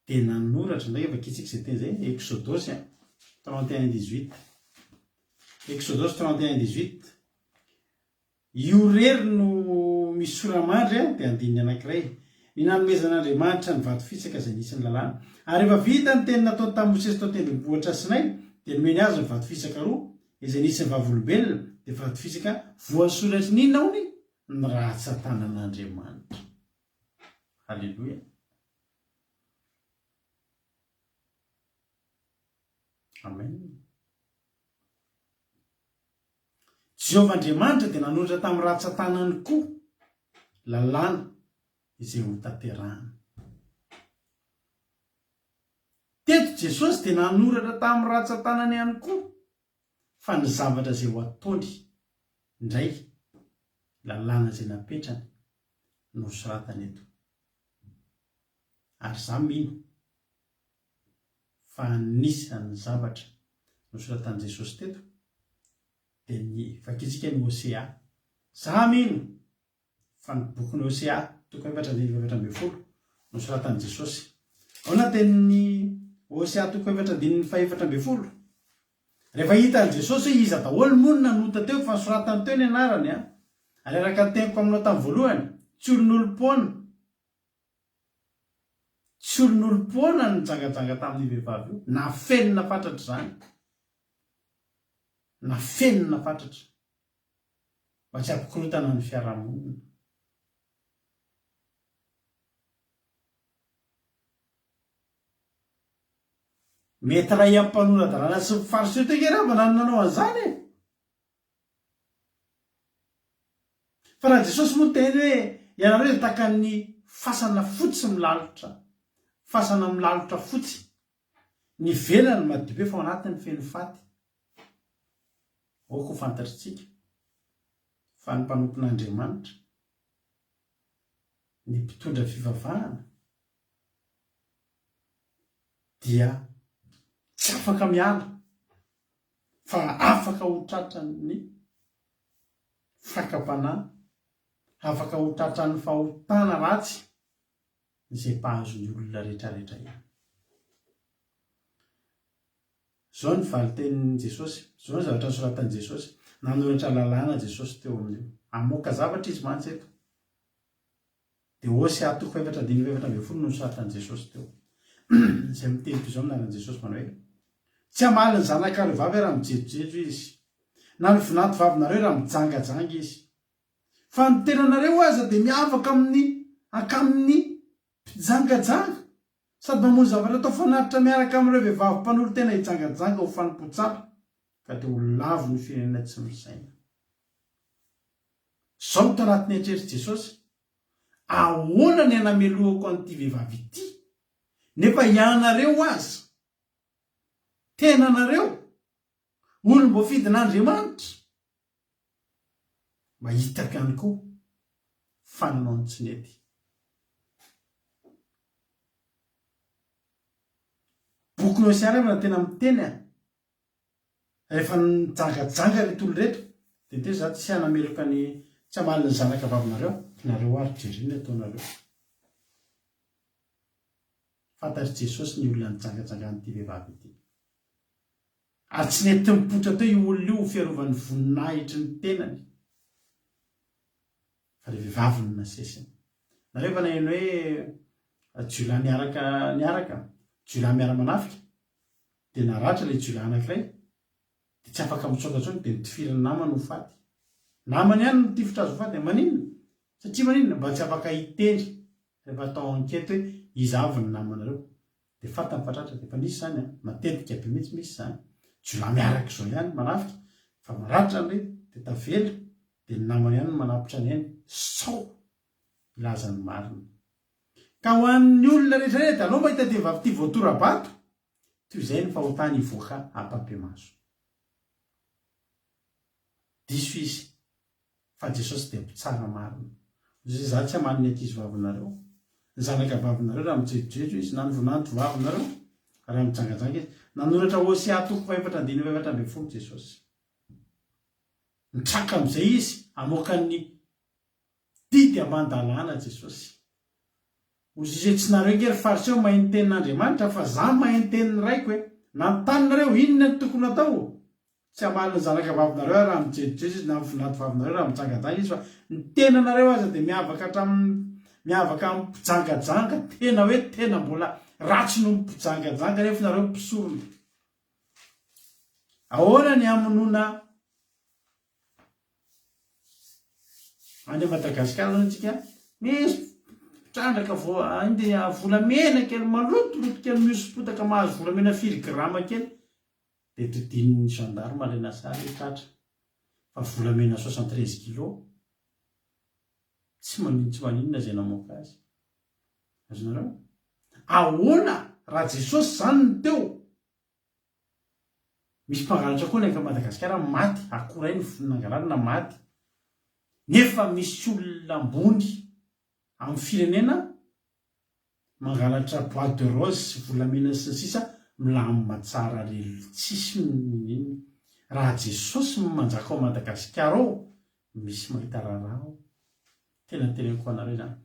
dia nanoratra, indray vakintsika izay teny izay, Eksodosy 31 18. Eksodosy 31 18. Io irery no misy sora-mandry dia andininy anankiray. Ny nanomezan'Andriamanitra ny vato fisaka izay nisy ny lalàna. Ary rehefa vita ny teny nataony tamin'i Mosesy tao an-tendrombohitra Sinay, dia nomeny azy ny vato fisaka roa, izay nisy ny vavolombelona, dia vato fisaka voasoratry ny inona hono? Ny ratsan-tanan'Andriamanitra. Haleloia. Amen. Jehovah Andriamanitra dia nanoratra tamin'ny ratsan-tanany koa lalàna izay hotanterahana. Teto Jesosy dia nanoratra tamin'ny ratsan-tanany ihany koa fa ny zavatra izay ho ataony indray, lalàna izay napetrany no soratany eto. Ary izaho mino fa anisan'ny zavatra nosoratan'i Jesosy teto dia ny vakintsika ny Hosea. Za mino fa ny bokin'i Hosea toko efatra andininy faha-14 nosoratan'i Jesosy. Ahoana ny tenin'ny Hosea toko efatra andininy faha-14? Rehefa hitan'i Jesosy hoe iza daholo moa no nanota teo fa nosoratany teo ny anarany an! Ary araka ny teniko aminao tamin'ny voalohany, tsy olon'olom-poana. Tsy olon'olom-poana no nijangajanga tamin'io vehivavy io. Nafenina fatratra izany. Nafenina fatratra. Mba tsy hampikorontana ny fiarahamonina. Mety iray amin'ny mpanora-dalàna sy ny fariseo teo ange angamba no nanao an'izany e! Fa raha Jesosy moa niteny hoe ianareo dia tahaka ny fasana fotsy milalotra, fasana milalotra fotsy, ny ivelany madio be fa ao anatiny feno faty. Aoka ho fantatritsika fa ny mpanompon'Andriamanitra, ny mpitondra fivavahana dia tsy afaka miala fa afaka ho tratran'ny fakam-panahy, afaka ho tratran'ny fahotana ratsy izay mpahazo ny olona rehetrarehetra ihany. Izao ny valin-tenin'i Jesosy, izao ny zavatra nosoratan'i Jesosy. Nanoratra lalàna Jesosy teo amin'io. Hamoaka zavatra izy mantsy eto. Dia Hosea toko fahefatra andininy fahefatra ambinifolo no nosoratan'i Jesosy teo. Izay miteny toy izao amin'ny anaran'i Jesosy manao hoe, Tsy hamaly ny zanakareo vavy aho raha mijejojejo izy, na ny vinanto vavinareo raha mijangajanga izy. Fa ny tenanareo aza dia miavaka amin'ny hankamin'ny mpijangajanga, sady mamono zavatra atao fanatitra miaraka amin'ireo vehivavy mpanolo-tena hijangajanga ho fanompoan-tsampy, ka dia ho lavo ny firenena tsy misaina. Izao no tao anatin'ny eritreritr'i Jesosy, Ahoana ny hanamelohako an'ity vehivavy ity, nefa ianareo aza, tenanareo, olom-boafidin'Andriamanitra, Mba hitako ihany koa fa nanao ny tsy nety. Bokin'i Hosea ary no tena miteny a! Rehefa nijangajanga ireto olona ireto dia niteny za tsy hanameloka ny tsy hamaly ny zanaka vavinareo aho, nareo ary jereo ny ataonareo. Fantatr'i Jesosy ny olona nijangajangan'ity vehivavy ity. Ary tsy nety nipoitra teo io olona io ho fiarovany ny voninahitry ny tenany, fa ilay vehivavy no nasesiny. Nareo efa naheno hoe jiolahy niaraka niaraka, jiolahy miara-manafika, dia naratra ilay jiolahy anankiray, dia tsy afaka mitsoaka intsony, dia notifirin'ny namany ho faty. Namany ihany no nitifitra azy ho faty, maninona? Satria maninona? Mba tsy afaka hiteny rehefa atao enquête hoe iza avy ny namanareo. Dia fantany fa tratra, dia efa nisy izany an, matetika be mihitsy misy izany, jiolahy miaraka izao ihany manafika fa maratra ny dia tavela dia ny namany ihany no manapitra ny ainy sao hilaza ny marina. Ka ho an'ny olona rehetra rehetra, aleo mahita ity vehivavy ity voatora-bato toy izay ny fahotany hivoaka ampahibemaso. Diso izy. Fa Jesosy dia mpitsara marina. Hoy Izy, Izaho tsy hamaly ny ankizy vavinareo, ny zanaka vavinareo raha mijejojejo izy, na ny vonanto vavinareo raha mijangajanga izy. Nanoratra Hosea toko fahefatra andininy fahefatra ambinifolo Jesosy. Mitraka amin'izay Izy hamoaka ny didy aman-dalàna Jesosy. Hoy Izy hoe, Tsy nareo ange ry Fariseo mahay ny tenin'Andriamanitra fa za mahay ny tenin'ny Raiko e! Nanontany nareo inona no tokony hatao? Tsy hamaly ny zanaka vavinareo aho raha mijejojejo izy na ny vinanto vavinareo raha mijangajanga izy fa ny tenanareo aza dia miavaka hatramin'ny miavaka amin'ny mpijangajanga tena hoe tena mbola ratsy noho ny mpijangajanga nefa nareo mpisorona. Ahoana ny hamonoana Any Madagasikara zany tsika misy mpitrandraka volamena kely malotoloto kely mihosom-potaka mahazo volamena firy grama kely dia todian'ny gendarme alaina sary hoe tratra fa volamena 73 kilo tsy maninona tsy maninona izay namoaka azy. Azonareo? Ahoana raha Jesosy zany no teo? Misy mpangalatra koa ny any Madagasikara maty, akoho iray no nangalarina maty. Nefa misy olona ambony amin'ny firenena mangalatra bois de rose sy volamena sy ny sisa milamina tsara re tsisy n'inona. Raha Jesosy no manjaka ao Madagasikara ao misy mahita raharaha ao. Tena teneniko anareo izany.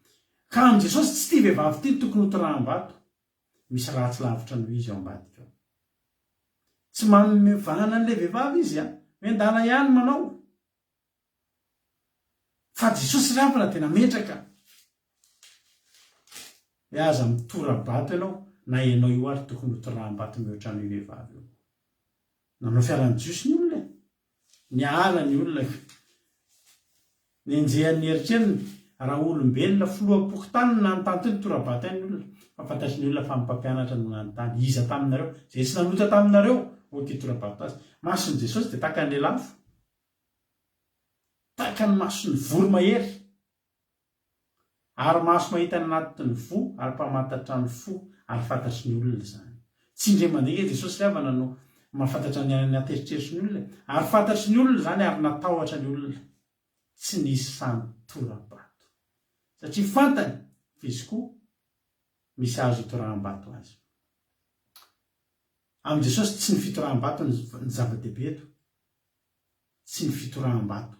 Ka amin'i Jesosy tsy ity vehivavy ity no tokony hotoraham-bato. Misy ratsy lavitra noho izy ao ambadika ao. Tsy manome vahana an'ilay vehivavy izy a! Miandala ihany manao. Fa Jesosy ry havana dia nametraka hoe aza mitora-bato ianao na ianao io ary tokony hotoraham-bato mihoatra an'io vehivavy io. Nanao fialan'ny Jiosy ny olona e! Niala ny olona ka. Nenjehan'ny eritreriny, raha olombelona filoham-pokontany no nanontany teo, nitora-bato ihany ny olona. Fa fantatry ny olona fa ny mpampianatra no nanontany, iza taminareo? Izay tsy nanota taminareo, ok hitora-bato azy. Mason'i Jesosy dia tahaka ny lelafo, tahaka ny mason'ny voromahery. Ary maso mahita ny anatin'ny voa ary mpamantatra ny fo ary fantatry ny olona izany. Tsy indray mandeha ange Jesosy ry havana no Mahafantatra ny ny ateritreritry ny olona e. Ary fantatry ny olona izany ary natahotra ny olona. Tsy nisy sahy nitora-bato. Satria fantany fa izy koa misy azo itoraham-bato azy. Amin'i Jesosy tsy ny fitoraham-bato ny zava-dehibe eto. Tsy ny fitoraham-bato.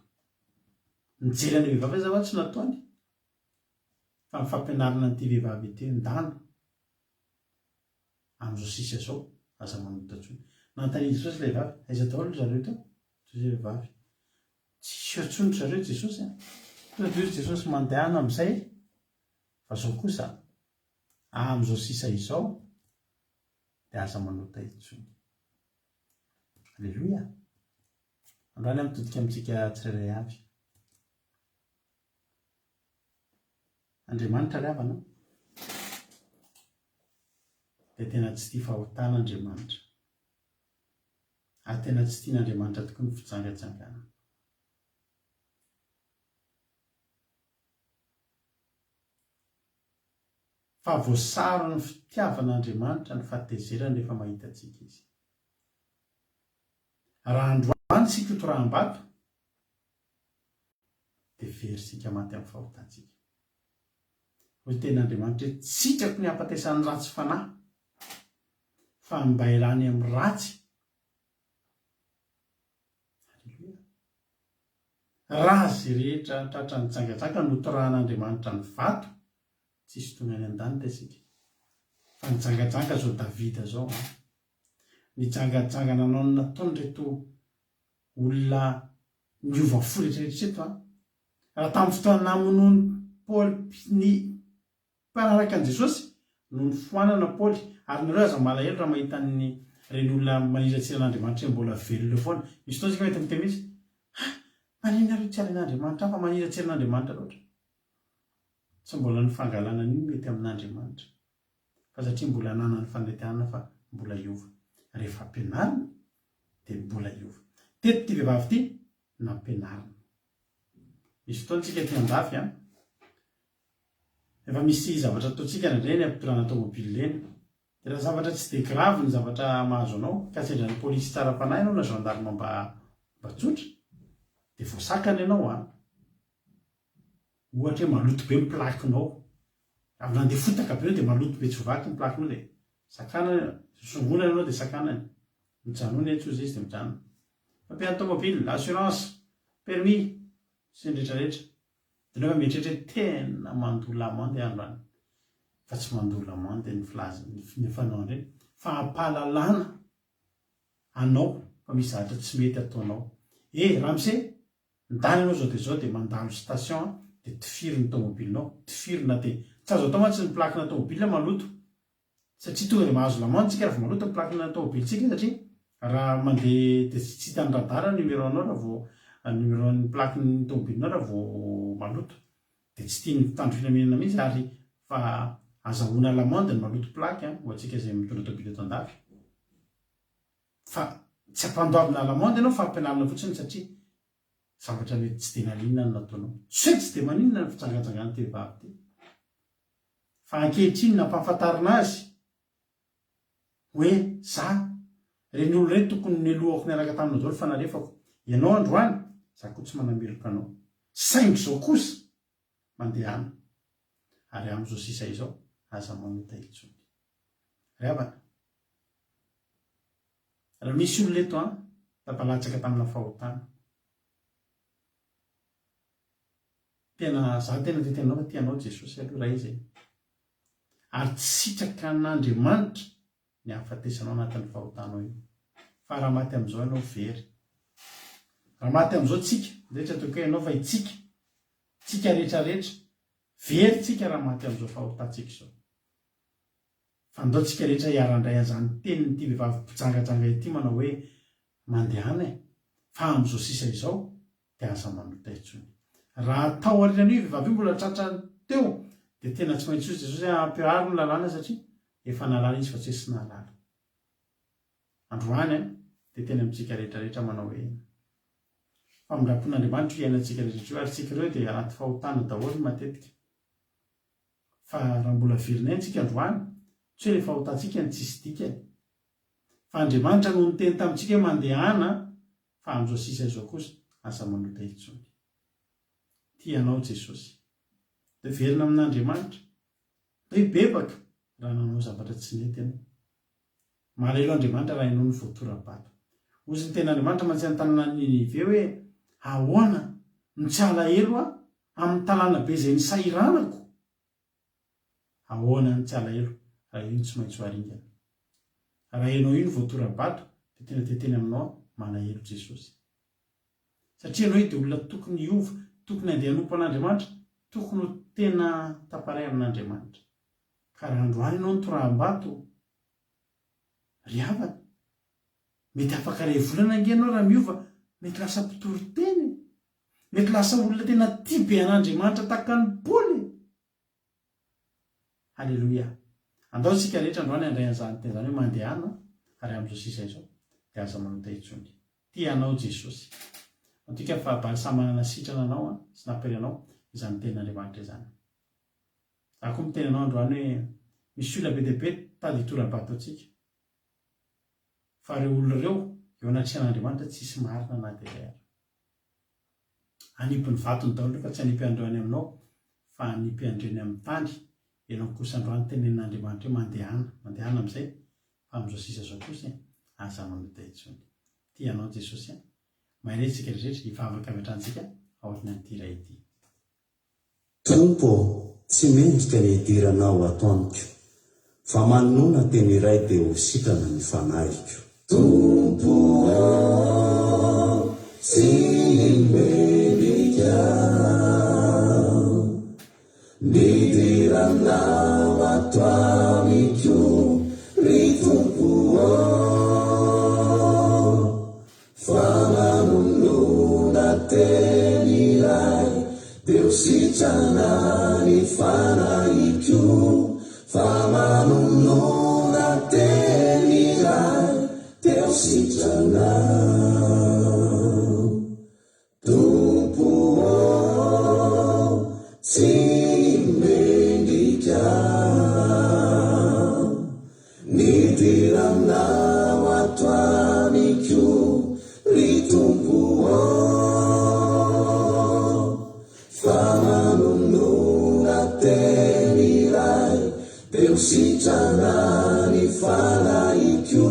Nijery an'ilay vehivavy aza hoa tsy nataony. Fa ny fampianarana an'ity vehivavy ity, ndana. Amin'izao sisa izao, aza manota intsony. Nanontanian'i Jesosy ilay vehivavy, aiza daholo ry zareo teo? Hoy ilay vehivavy, tsisy eo intsony ry zareo Jesosy a! Tonga dia hoy Jesosy, mandehana amin'izay, fa izao kosa, amin'izao sisa izao, dia aza manota intsony. Aleloia! Androany aho mitodika amintsika tsirairay avy. Andriamanitra ry havana dia tena tsy tia fahotana Andriamanitra. Ary tena tsy tian'Andriamanitra tokoa ny fijangajangana. Fa voasaron'ny fitiavan'Andriamanitra ny fahatezerany rehefa mahita antsika Izy. Raha androany isika hotoraham-bato, dia very isika maty amin'ny fahotantsika. Hoy ny tenin'Andriamanitra hoe, Tsy sitrako ny hahafatesan'ny ratsy fanahy, fa ny mba hialany amin'ny ratsy. Aleloia. Raha izay rehetra tratra nijangajanga no torahan'Andriamanitra ny vato, tsisy tonga any an-danitra isika. Fa nijangajanga izao Davida izao an. Nijangajanga nanao ny nataony ireto olona niova fo rehetra rehetra ireto an! Raha tamin'ny fotoana namonoan'i Paoly ny mpanaraka an'i Jesosy no nifoanana Paoly, ary nareo aza malahelo raha mahita an'ny reny olona maniratsira an'Andriamanitra ireny mbola velona eo foana. Misy fotoana isika mety miteny mihitsy, ha! Maninona nareo tsy alain'Andriamanitra fa maniratsira an'Andriamanitra loatra. Tsy mbola ny fangalana an'io mety amin'Andriamanitra. Fa satria mbola ananany fanantenana fa mbola hiova. Rehefa ampianarina dia mbola hiova. Teto ity vehivavy ity nampianarina. Misy fotoana tsika aty andafy an, efa misy zavatra ataontsika indraindray eny ampitondrana tomobile eny. Dia raha zavatra tsy dia grave ny zavatra mahazo anao, ka sendra ny polisy tsara fanahy ianao na gendarme mba mba tsotra, dia voasakana ianao an. Ohatra hoe maloto be ny plaque-nao. Avy nandeha fotaka be ianao dia maloto be tsy voavaky ny plaque-nao dia sakanana, songonana ianao dia sakanany. Mijanona etsy hozy izy dia mijanona. Fampian'ny tomobile, assurance, permis, sy ny rehetra rehetra. Dia ianao efa mieritreritra hoe tena mandoa l'amende aho androany. Fa tsy mandoa l'amende ny filaza, ny fanao an'ireny. Fa ampahalalana anao fa misy zavatra tsy mety ataonao. Eh ramose, Ndany ianao zao dia zao dia mandalo station an dia tifiro ny tomobilinao, tifiro na dia tsy azo atao mantsy ny plaque na tomobile maloto satria tonga dia mahazo l'amende tsika raha vao maloto ny plaque na tomobile tsika satria raha mandeha dia tsy hitan'ny radar ny numéro anao raha vao numéro ny plaque ny tomobilinao raha vao maloto dia tsy tian'ny mpitandro filaminana mihitsy ary fa azahoana l'amende ny maloto plaque an ho antsika izay mitondra tomobile eto andafy. Fa tsy ampandoavina alamande ianao fa ampianarina fotsiny satria zavatra mety tsy dia naninona no nataonao. Tsy hoe tsy dia maninona ny fijangajangan'ity vehivavy ity. Fa ankehitriny nampahafantarina azy hoe za, ireny olona ireny tokony nelohako niaraka taminao daholo fa nalefako. Ianao androany, za koa tsy manameloka anao. Saingy izao kosa, mandehana. Ary amin'izao sisa izao, aza manota intsony. Ry havana, Raha misy olona eto an, tafalatsaka tamina fahotana. Tena, za tena te tenao fa tia anao Jesosy aloha raha izy e. Ary tsy sitraka an'Andriamanitra ny hahafatesanao anatin'ny fahotanao io. Fa raha maty amin'izao ianao very. Raha maty amin'izao tsika, ndray tsy ataoko hoe ianao fa itsika, tsika rehetra rehetra, very tsika raha maty amin'izao fahotantsika izao. Fa ndao tsika rehetra hiara-handray an'izany tenin'ity vehivavy mpijangajanga ity manao hoe, Mandehana e! Fa amin'izao sisa izao dia aza manota intsony. Raha tao aorianan'io io vehivavy io mbola tratra teo dia tena tsy maintsy hoy Jesosy hoe ampiharo ny lalàna satria efa nahalala izy fa tsy hoe tsy nahalala. Androany an, dia teny amintsika rehetra rehetra manao hoe, Famindram-pon'Andriamanitra io iainantsika rehetra io ary tsika ireo dia anaty fahotana daholo matetika. Fa raha mbola velona ihany tsika androany, tsy hoe le fahotantsika no tsisy dikany. Fa Andriamanitra no niteny tamintsika hoe mandehana fa amin'izao sisa izao kosa aza manota intsony. Tia anao Jesosy. Dia velona amin'Andriamanitra. Dia hibebaka raha nanao zavatra tsy nety ianao. Malahelo Andriamanitra raha ianao no voatora-bato. Hozy ny tenin'Andriamanitra mantsy any tanànan'i Ninive hoe, Ahoana no tsy halahelo aho amin'ny tanàna be izay nisahiranako? Ahoana no tsy halahelo raha io no tsy maintsy ho aringana? Raha ianao io no voatora-bato dia tena te hiteny aminao aho, malahelo Jesosy. Satria ianao io dia olona tokony hiova, tokony handeha hanompo an'Andriamanitra, tokony ho tena taparay amin'Andriamanitra. Ka raha androany ianao no toraham-bato, ry havana, mety afaka iray volana ange ianao raha miova, mety lasa mpitory teny e! Mety lasa olona tena tia be an'Andriamanitra tahaka an'i Paoly e! Haleloia! Andao isika rehetra androany handray an'izany teny izany hoe mandehana ary amin'izao sisa izao dia aza manota intsony. Tia anao Jesosy. Matoky aho fa balsama nanasitrana anao sy nampiray anao izany tenin'Andriamanitra izany. Za koa miteny anao androany hoe misy olona be dia be mitady hitora-bato antsika. Fa ireo olona ireo eo anatrehan'Andriamanitra tsisy marina na dia iray ary. Hanipy ny vatony daholo ireo fa tsy hanipy an'ireo any aminao fa hanipy an'ireny amin'ny tany, ianao kosa androany tenenin'Andriamanitra hoe mandehana, mandehana amin'izay fa amin'izao sisa izao kosa e, aza manota intsony. Tia anao Jesosy a. Mahereza isika rehetra hivavaka avy hatrany tsika aorian'ity iray ity. Tompo ô, tsy mendrika ny hidiranao ato amiko, fa manonona teny iray dia ho sitrana ny fanahiko. Tompo ô, tsy mendrika ny hidiranao ato amiko, ry Tompo ô. Fa manonona teny iray dia ho sitrana ny fanahiko Fa manonona teny iray dia ho sitrana Tompo ô, tsy mendrika Nidiranao ato amiko ry Tompo ô Fa manonona teny iray dia ho sitrana ny fanahiko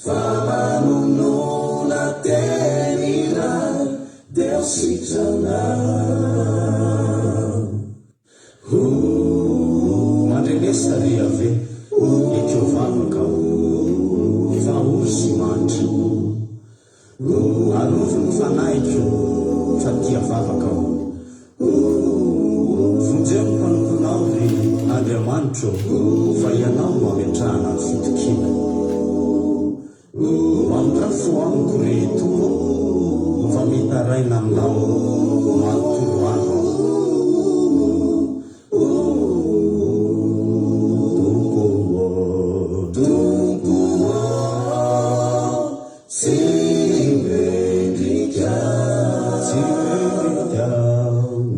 Fa manonona teny iray dia ho sitrana. Ooh mandrenesa ry Yaveh ekeo vavaka aho fa ory sy mandry Ooh arovy ny fanahiko fa tia vavaka aho Ooh vonjeo ny mpanomponao ry Andriamanitro fa Ianao no ametrahana ny fitokiana Mamindrà fo amiko ry Tompo ô, fa mitaraina aminao manontolo andro aho. Tompo ô, Tompo ô, tsy mendrika, tsy mendrika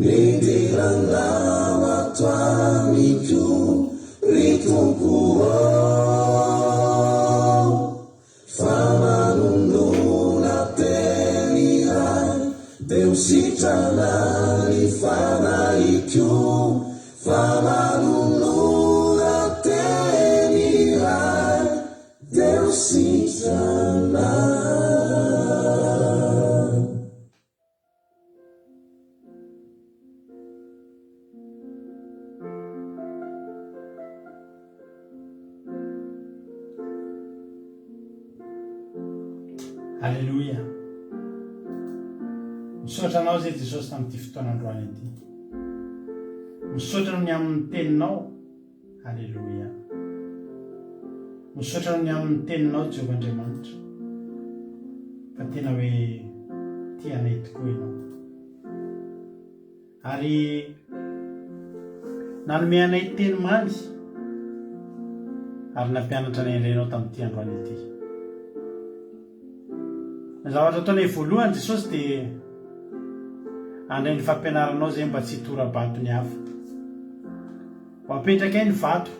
nidiranao ato amiko. Ry Tompo ô, fa manonona teny iray dia ho sitrana ny fanahiko, fa manonona teny iray dia ho sitrana. Aleloia. Misaotra anao zay Jesosy tamin'ity fotoana androany ity. Misaotra ny amin'ny teninao. Aleloia. Misaotra ny amin'ny teninao Jehovah Andriamanitra. Fa tena hoe tia anay tokoa ianao. Ary nanome anay teny mamy ary nampianatra anay indray ianao tamin'ity androany ity. Ny zavatra ataonay voalohany Jesosy dia handray ny fampianaranao izay mba tsy hitora-bato ny hafa. Ho apetrakay ny vato,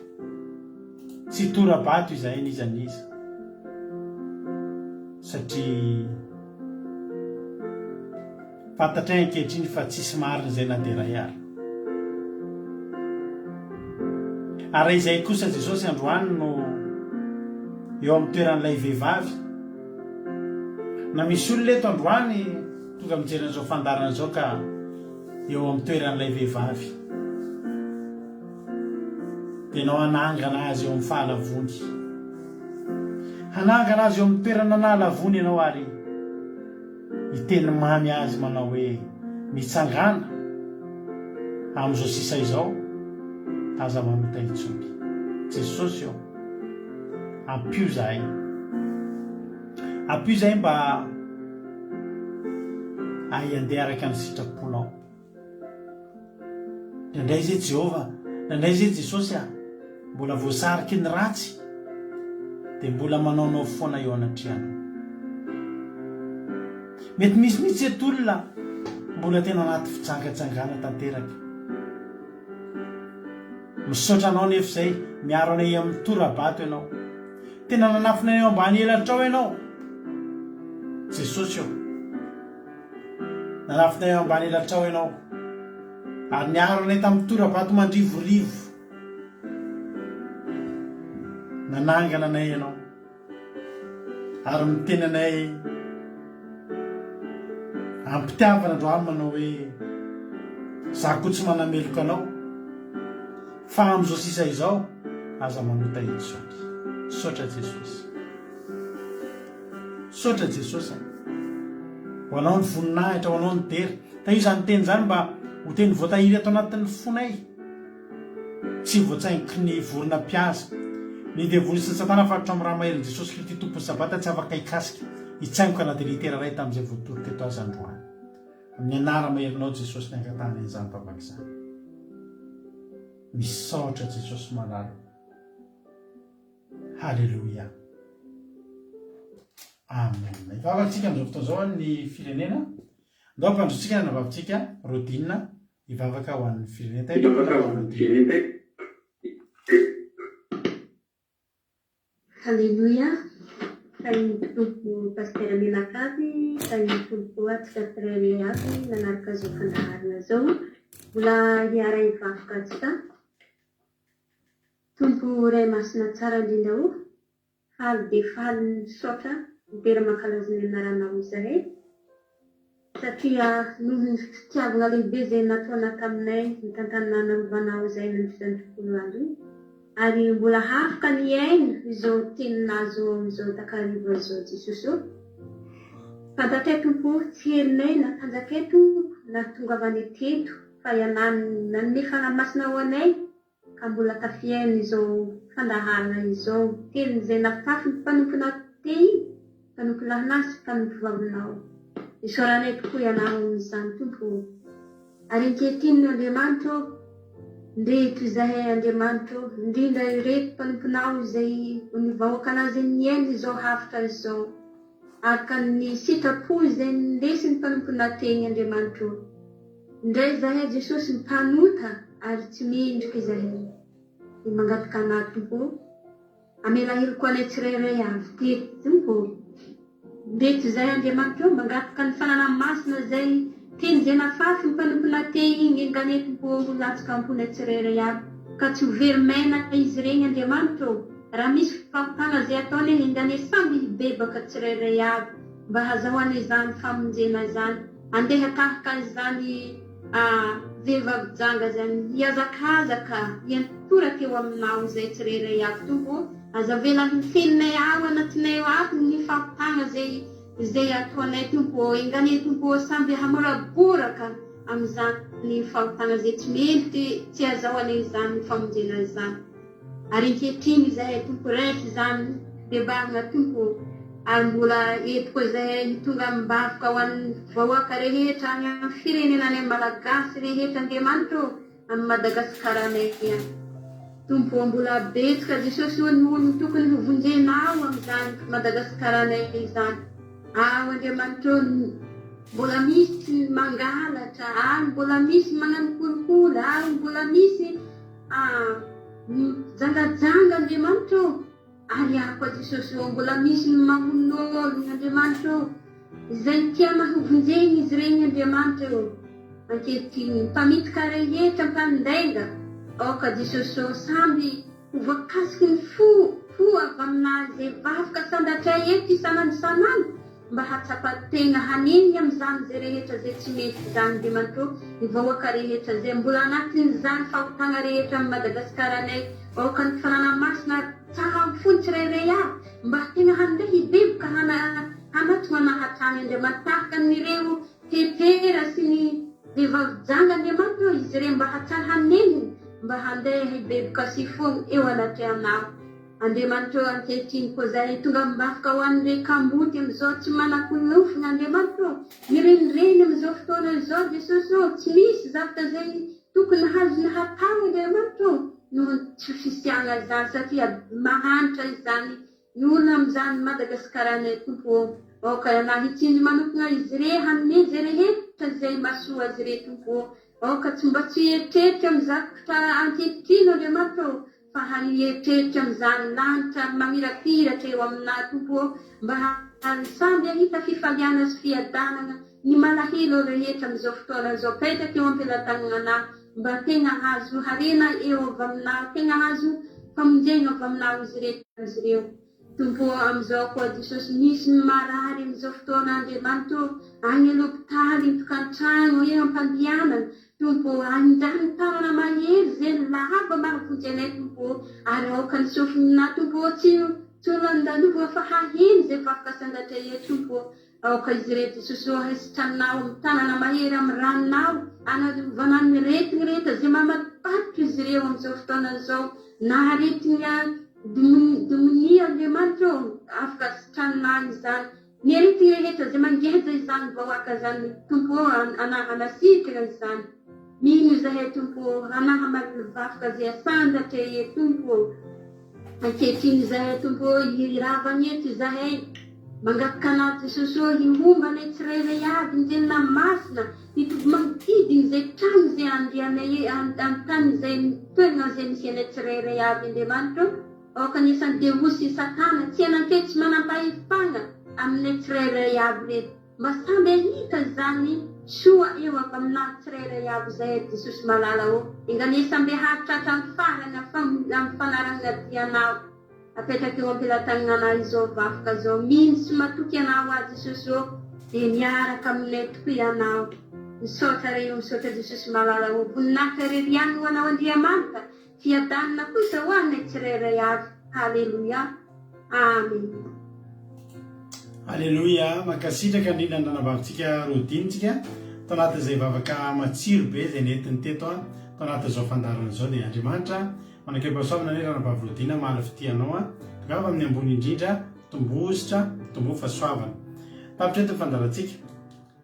tsy hitora-bato izahay n'iza n'iza. Satria fantatray ankehitriny fa tsisy marina izay na dia iray ary. Ary raha izay kosa Jesosy androany no eo amin'ny toeran'ilay vehivavy, na misy olona eto androany tonga mijery an'izao fandaharana izao ka eo amin'ny toeran'ilay vehivavy, dia ianao hanangana azy eo amin'ny fahalavoany. Hanangana azy eo amin'ny toerana nahalavoany ianao ary hiteny mamy azy manao hoe, Mitsangàna, amin'izao sisa izao, aza manota intsony. Jesosy ô, ampio izahay. Ampio izahay mba hahay handeha araka ny sitraponao. Indraindray izay Jehovah, indraindray izay Jesosy ah, mbola voasariky ny ratsy, dia mbola manaonao foana eo anatrehanao. Mety misy mihitsy eto olona mbola tena anaty fijangajangana tanteraka. Misaotra anao nefa izay miaro anay amin'ny tora-bato ianao. Tena nanafina anay eo ambany elatrao ianao. Jesosy ô. Nanafina eo ambany elatrao ianao, ary niaro anay tamin'ny tora-bato mandrivorivo. Nanangana anay ianao, ary miteny anay am-pitiavana androany manao hoe, Izaho koa tsy manameloka anao, fa amin'izao sisa izao, aza manota intsony. Misaotra Jesosy. Misaotra Jesosy a! Ho Anao ny voninahitra, ho Anao ny dera. Tahio izany teny izany mba ho teny voatahiry ato anatin'ny fonay, tsy voatsaingoky ny vorona mpihaza. Ny devoly sy ny satana fatotra amin'ny rà maherin'i Jesosy Kristy Tompon'ny Sabata tsy afaka hikasika, hitsaingoka na dia litera iray tamin'izay voatory teto aza androany. Amin'ny anara-maherinao Jesosy ny angatahana izany vavaka izany. Misaotra Jesosy malala. Haleloia. Amen. Hivavaka tsika amin'izao fotoana izao an'ny firenena. Ndao ampandrotsika ny anabavitsika Rodina hivavaka ho an'ny firenena. Hivavaka ho an'ny firenena. Haleloia. Tahin'ny Tompo Pasitera mianakavy, tahin'ny Tompo koa antsika tsirairay avy nanaraka izao fandaharana izao. Mbola hiara-hivavaka antsika. Tompo Ray Masina Tsara indrindra o, faly dia faly misaotra midera mankalaza ny anaranao izahay satria noho ny fitiavana lehibe izay nataonao taminay nitantanana narovanao izahay nandritra ny tontolo andro iny ary mbola hafaka niaina izao teninao izao amin'izao takariva izao Jesosy o. Fantatray Tompo o, tsy herinay na tanjakay Tompo nahatongavanay teto fa ianao nanome Fanahy Masina ho anay ka mbola tafihaino izao fandaharana izao teny izay nafafin'ny mpanomponao tey, mpanompo lahinao sy mpanompo vavinao. Isaoranay tokoa Ianao amin'izany Tompo ô. Ary ankehitriny Andriamanitra ô, ndreto izahay Andriamanitra ô, indrindra ireto mpanomponao izay ny vahoakanao izay nihaino izao hafatra izao, araka ny sitrapo izay nindesin'ny mpanomponao teny Andriamanitra ô. Indray izahay Jesosy mpanota ary tsy mendrika izahay. Dia mangataka Anao Tompo ô, hamela heloka anay tsirairay avy teto Tompo ô. Ndreto izahay Andriamanitra ô, mangataka ny fananany masina izay teny izay nafafy ny mpanomponao teny igny enganie Tompo ô ho latsaka am-ponay tsirairay avy ka tsy ho very maina izy iregny Andriamanitra ô. Raha misy fahotana izay ataonay enganie samby hibebaka tsirairay avy mba hazahoana izany famonjena izany. Andeha tahaka izany vehivavy janga izany hihazakazaka hiantoraka eo aminao izay tsirairay avy Tompo ô, aza avela hifeninay ao anatinay ao ny fahotana izay izay ataonay Tompo ô, enganie Tompo ô samby hamoraboraka amin'izany fahotana izay tsy mendrika tsy azahoanay izany famonjena izany. Ary ankehitriny izahay Tompo raiso izany fibebahana Tompo ô, ary mbola eto koa izahay hitonga amim-bavaka ho an'ny vahoaka rehetra any amin'ny firenena any amin'ny Malagasy rehetra Andriamanitra ô, amin'ny Madagasikaranay any. Tompo ô, mbola betsaka Jesosy ô ny olona tokony ho vonjenao amin'izany Madagasikaranay izany. Ao Andriamanitra ô, mbola misy ny mangalatra, ary mbola misy magnano kolikoly, ary mbola misy Ah, mijangajanga Andriamanitra ô! Ary aho koa Jesosy ô, mbola misy ny mamono olona Andriamanitra ô, izay tiana ho vonjena izy ireny Andriamanitra ô. Ankehitriny, mpamitaka rehetra mpandainga, aoka Jesosy ô, samby ho voakasiky ny fo fo avy aminà izay vavaka sandatray eto isan'andro isan'andro, mba hahatsapa tegna haneniny amin'izany izay rehetra izay tsy mety izany Andriamanitra ô, ny vahoaka rehetra izay mbola anatin'izany fahotagna rehetra amin'i Madagasikaranay, aoka ny Fanana Masina tsara amin'ny fony tsirairay avy mba tegna handeha hibiboka hana hanatogna anà hatrany Andriamanitra tahaka an'ireo Petera sy ny vehivavy janga Andriamanitra ô, izy ireo mba hatsara hanenina mba handeha hibevoka sy hifona eo anatrehanao. Andriamanitra ô, ankehitriny koa zahay tonga am-bavaka ho an'ireo kamboty amin'izao tsy manan-kolofina Andriamanitra ô, mirenireny amin'izao fotoana izao Jesosy ô, tsy misy zavatra izay tokony hazony hatao Andriamanitra ô, noho ny tsy fisiana izany satria mahantra izany ny olona amin'izany Madagasikaranay Tompo ô, aoka ianao hitsinjo manokana izy ireo hanome izay rehetra izay mahasoa azy ireo Tompo ô, aoka tsy mba tsy hieritreritra amin'ny zavatra ankehitriny Andriamanitra ô, Fa hanieritreritra amin'izany lanitra mamirapiratra eo aminà Tompo ô, mba samby hahita fifaliana sy fiadanana ny malahelo rehetra amin'izao fotoana izao petraka eo am-pelatananà, mba tegna hahazo harena eo avy aminà, tegna hahazo famonjena avy aminao izy rehetra izy ireo. Tompo ô, amin'izao koa Jesosy misy ny marary amin'izao fotoana Andriamanitra ô, any alopitaly, an-tokantrano, eo am-pandianana, Tompo ô, ahindrano ny tanana mahery ze lava mahavonjy anay Tompo ô, ary aoka ny sofina Tompo ô tsy tsy ho landalovana fa haheno ze vavaka sangatra eto Tompo ô, aoka izy ireo Jesosy ô haisitranao amin'ny tanana mahery amin'ny ranonao anaovana ny aretigny rehetra ze mamatipatitra izy ireo amin'izao fotoana izao na aretigny domonia Andriamanitra ô afaka sitranina izany Ny aretigny rehetra izay mangeja izany vahoaka izany Tompo ô anahana sitrana izany mino izahay Tompo ô anaha malivafaka izay asandratra e Tompo ô ankehitriny izahay Tompo ô hiravagna eto izahay mangataka anao Jesosy ô hihomba anay tsirairay avy ny Renina Masina hitovy manodidina izay trano izay andianay an-tany izay toerana izay misy anay tsirairay avy Andriamanitra ô Aoka ny isan'ny devoly sy satana tsy hanan-kery tsy manam-pahefana aminay tsirairay avy reto mba samby hahita izany soa eo avy aminareo tsirairay avy izay ry Jesosy malala ô enganie samby haharitra hatramin'ny farany amin'ny fanarahana dia anao apetraka eo am-pelatananao izao vavaka izao mino sy matoky anao aho Jesosy ô dia miaraka aminay tokoa ianao misaotra Ray ô misaotra Jesosy malala ô voninahitra irery ihany ho anao Andriamanitra Fiadanana kosa ho anay tsirairay avy. Haleloia. Amen. Aleloia, mankasitraka indrindra ny ranavavintsika Rodine tsika tao anatin'izay vavaka matsiro be izay nentiny teto an, tao anatin'izao fandaharana izao dia Andriamanitra manakeo-pahasoavana anie ranabavy Rodine hamaly fitia anao an, tongava amin'ny ambony indrindra, tombohosotra, tomboho fahasoavana. Tapitra eto ny fandaharantsika.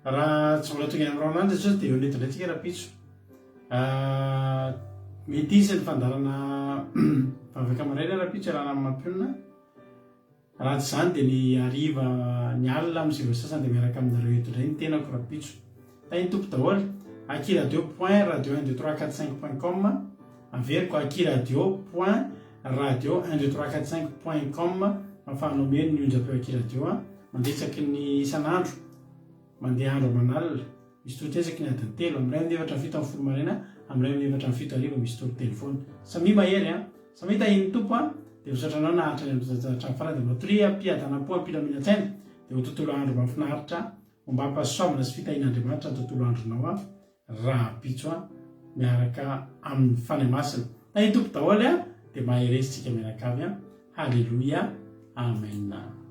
Raha tsy mbola tonga any amin'ny rahona any Jesosy dia eo eto indray tsika rahampitso. Mety hisy ny fandaharana vavaka maraina rahampitso iarahana amin'ny mampionona. Raha tsy izany dia ny hariva, ny alina amin'ny sivy ora sasany dia miaraka aminareo eto indray ny tenako rahampitso. Tahin'ny Tompo daholo. Akiradio point radio un deux trois quatre cinq point com Averiko akiradio point radio un deux trois quatre cinq point com ahafahanao mihaino ny onjam-peo akiradio mandeha isaky ny isan'andro. Mandeha andro aman'alina. Misy toriteny isaky ny adiny telo, amin'ny iray amin'ny efatra amin'ny fito amin'ny folo maraina, amin'ny iray amin'ny efatra amin'ny fito hariva misy toriteny foana. Samia mahery an! Samia tahian'ny Tompo an! Dia misaotra anao naharitra ny hatramin'ny farany dia matoria am-piadanam-po am-pilaminan-tsaina dia ho tontolo andro mahafinaritra ombam-pahasoavana sy fitahian'Andriamanitra ny tontolo andronao an! Rahampitso an! Miaraka amin'ny Fanahy Masina. Tahian'ny Tompo daholo an! Dia mahereza tsika mianakavy an! Haleloia! Amen!